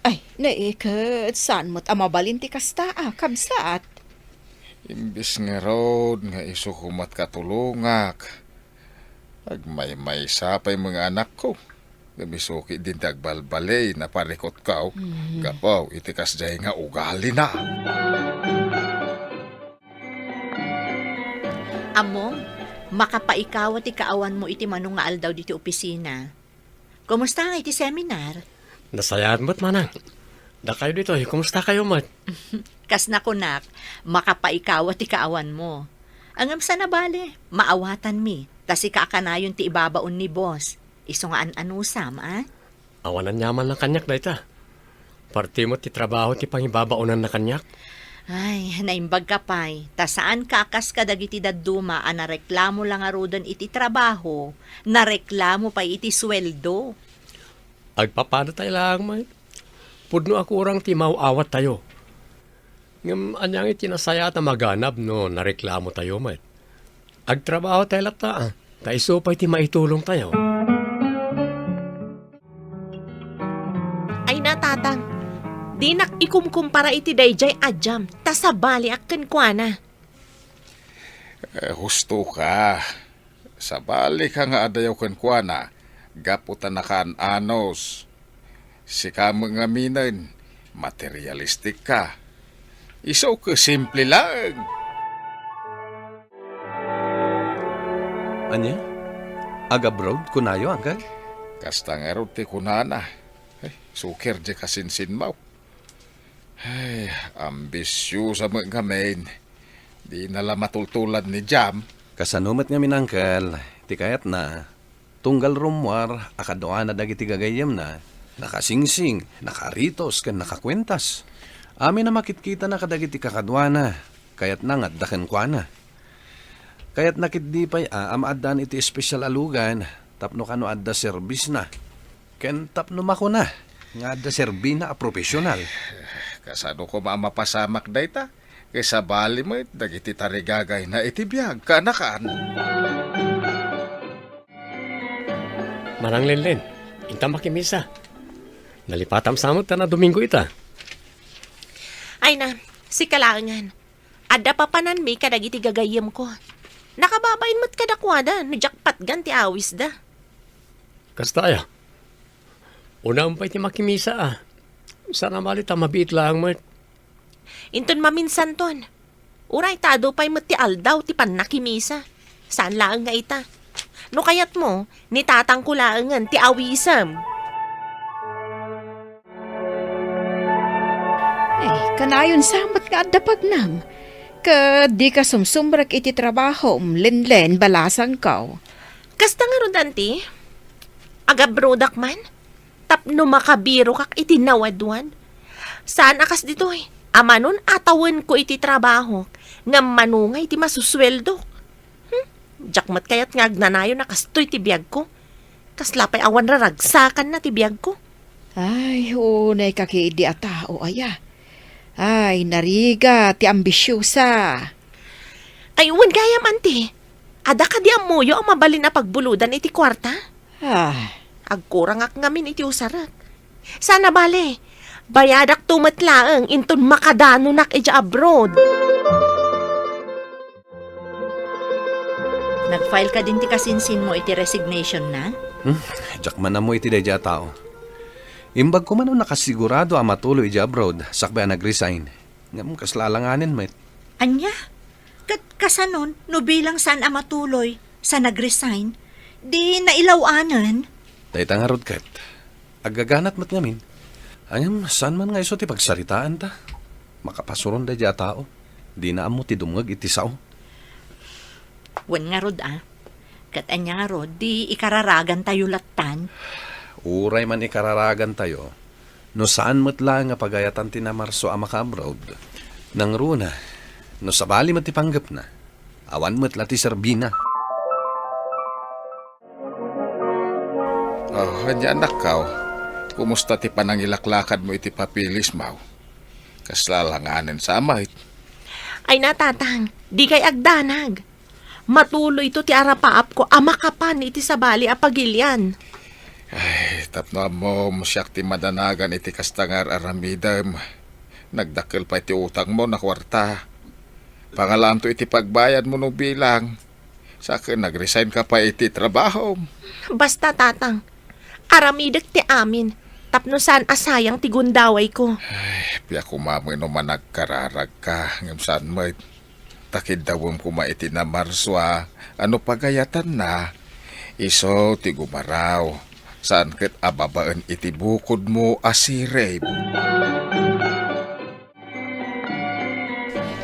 Ay, naiket, saan met a mabalin ti kasta, a, kabsat? Imbes ngarud nga isu koma ti katulongak, agmaymaysa pay met nga anakko. Ngem isu ketdin ti agbalbaliw a parikutko, mhm, gapu iti kasdiay nga ugalina. Ammom, makapaikawa ti kaawanmo iti mano nga aldaw ditoy opisina. Kumusta nga iti seminar? Nasayaat met, manang. Dakayo ditoy, kumusta kayo met? Kas nakunak, makapaikawa ti kaawanmo. Ngem saan a bale, maawatanmi, ta sika a kanayon ti ibabaon ni boss. Isu nga an-anusam, a? Awan aniamanna kaniak dayta. Parte met ti trabaho ti pangibabaonanna kaniak. Ay, naimbagka pay, ta saanka a kas kadagiti dadduma a nareklamo la ngaruden iti trabaho, nareklamo pay iti sueldo. Agpapadatayo laeng met. Pudno a kurang ti maaw-awattayo. Ngem ania ngay ti nasayaat a maganab no nareklamotayo met? Agtrabahotayo latta, a, ta isu pay ti maitulongtayo. Ay na, Tatang, dinak ikumkumpara iti daydiay a Jam, ta sabaliak kenkuana. Eh, husto ka. Sabalika nga adayo kenkuana, gapu ta nakaan-anos. Sika met ngaminen, materialistik ka. Isu ket simple laeng. Ania? Ag-abroad kunayo, Uncle? Kasta ngarud ti kunana. Ay, suker di kasinsinmaw. Ay, ambisiosa met ngamin. Dina la matultulad ni Jam. Kasano met ngamin, Uncle? Ti kayatna, tunggal rummuar a kaduana dagiti gagayyemna, nakasingsing, nakaritos, ken nakakuentas. Amin a makitkitana kadagiti kakaduana, kayatna nga adda kenkuana. Kayatna ketdi pay a, a maaddaan iti espesyal a lugan tapno kano adda serbisna. Ken tapno makuna nga adda serbina a profesional. Kasano koma a mapasamak dayta? Ket sabali met dagiti tarigagayna iti biag, kaanakan. Manang Lenlen, inta makimisa. Nalipatam sa met ta Domingo ita. Ay na, sika laengen. Adda papananmi kadagiti gagayyemko. Nakababain met kadakuada no diak patgan ti awisda. Kasta aya? Unam pay ti makimisa, a. Saan a mali ta mabiit laeng met. Inton maminsanton. Uray ta adu pay met ti aldaw ti pannakimisa. Saan laeng nga ita. No kayatmo, ni tatangko laengen ti awisem. Ay, kanayon sa met nga adda pagnam. Ket dika sumsumrek iti trabahom, Lenlen, balasangko. Kasta ngarud, Auntie? Agabrodak man? Tapno makabirokak iti nawadwad? Saan a kas ditoy, a manon a tawenko iti trabahok, ngem mano nga iti masusueldok? Hmm? Diak met kayat nga agnanayon a kastoy ti biagko. Kasla pay awan raragsakanna ti biagko. Ay, unay ka ketdi a tao aya. Ay, narigat ti ambisiosa. Ay, wen gayam, Auntie. Adda kadi ammoyo a mabalin a pagbulodan iti kuarta? Ah. Agkurangak ngamin iti usarek. Saan a bale, bayadakto met laeng inton makadanonak idiay abroad. Nag-file kadin ti kasinsinmo iti resignation na? Hmm, diak man ammo iti daydiay a tao. Imbagko man a nakasigurado a matuloy idiay abroad, sakbay a nag-resign. Ngem kasla alanganen met. Ania? Ket kasanon no bilang saan a matuloy sa nag-resign, di nailaw-anen? Dayta ngarud ket, aggaganat met ngamin. Ngem saan man nga isu ti pagsaritaanta? Makapasuron daydiay a tao. Dina ammo ti dumngeg iti sao. Wen ngarud a. Ket ania ngarud, di ikararagantayo lattan? Uray man ikararagantayo, no saan met laeng nga pagayatan ti Namarso a maka-abroad, nangruna, no sabali met ti panggepna, awan met la ti serbina. Oh, ania anakko, kumusta ti panangilaklakadmo iti papilismo? Kasla alanganen sa met? Ay na, Tatang, dikay agdanag. Matuloyto ti arapaapko a makapan iti sabali a pagilian. Ay, tapno ammom, siak ti madanagan iti kasta nga ar-aramidem. Nagdakkel pay ti utangmo a kuarta. Pangalaanto iti pagbayadmo no bilang. Sa ket nag-resign ka pay iti trabahom. Basta, Tatang. Aramidek ti amin, tapno saan a sayang ti gundawayko. Ay, appiak koma no managkararagka, ngem saan met. Ta kiddawem koma iti Namarso a, a no pagayatanna, isu ti gumaraw. Saan ket a babaen iti bukodmo a sirib.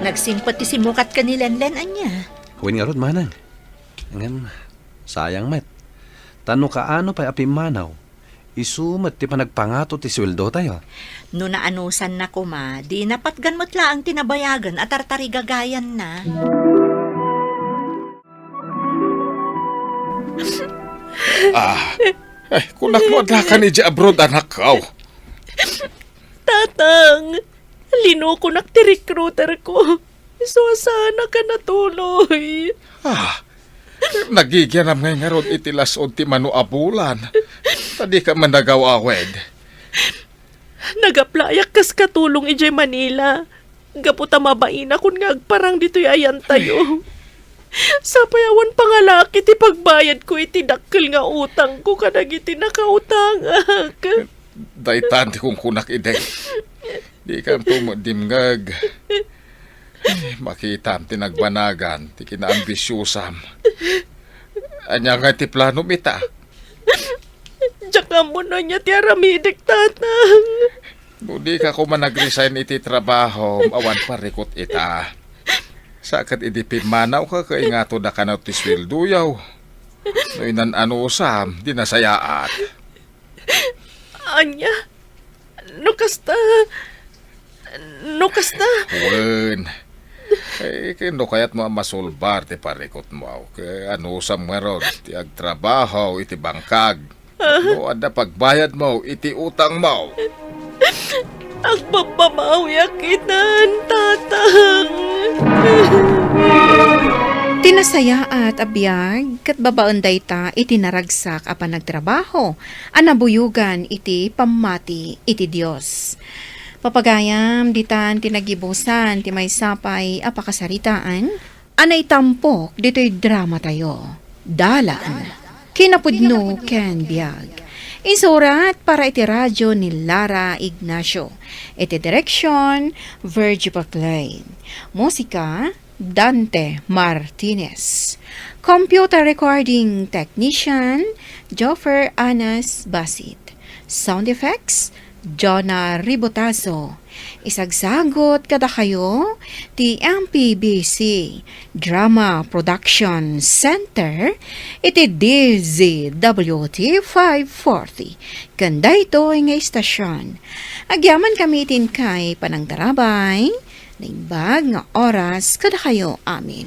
Nagsimpet ti simmukat ken ni Lenlen, ania? Wen ngarud, manang. Ngem, sayang met. Ta no kaano pay a pimmanaw, isu met ti panagpangato ti sueldotayo. No naanusanna koma, di napatgan met laeng ti nabayagen a tartarigagayanna. Ah, ay, kunak no adda ka idiay abroad, anakko. Tatang, linukonak ti recruiter ko. Isu a saanka natuloy. Ah, nagigianam ngay ngarud iti las-ud ti mano a bulan. Ta dika man nagaw-awid. Nag-applyak kas katulong idiay Manila. Gapu ta mabainakon nga agparang ditoy ayantayo. Sapay awan pangalaak iti pagbayadko iti dakkel nga utangko kadagiti nakautangak. Daytan ti kunkunak idi. Dikanto met dimngeg. Makitam ti nagbanagan ti kinaambisiosam. Ania nga ti planom ita? Diak ammo no ania ti aramidek, Tatang. No dika koma nag-resign iti trabahom, awan parikut ita. Sa ket idi pimmanawka, kaingato da kano ti sueldoyo. No inan-anusam, di nasayaat. Ania? No kasta, no kasta. Wen. Eh, ken no kayatmo a masulbar ti parikutmo, ket anusam ngarud ti agtrabaho iti bangkag. No adda pagbayadmo iti utangmo. Agbabbabawiak itan, Tatang. Ti nasayaat a biag, ket babaen dayta iti naragsak a panagtrabaho a nabuyogan iti pammati iti Dios. Papagayam, ditan ti nagibusan ti maysa pay a pakasaritaan a naitampok ditoy dramatayo. Dalan. Kinapudno ken biag. Insurat para iti radyo ni Lara Ignacio. Iti direksyon, Virgie Paclain. Musika, Dante Martinez. Computer recording technician, Joffer Anas Basit. Sound effects, Jonah Ribotazo. Isagsagut kadakayo ti M P B C Drama Production Center iti D Z W T five forty. Ken daytoy nga istasyon, agyaman kami iti inkay panangtarabay, naimbag nga oras kadakayo amin.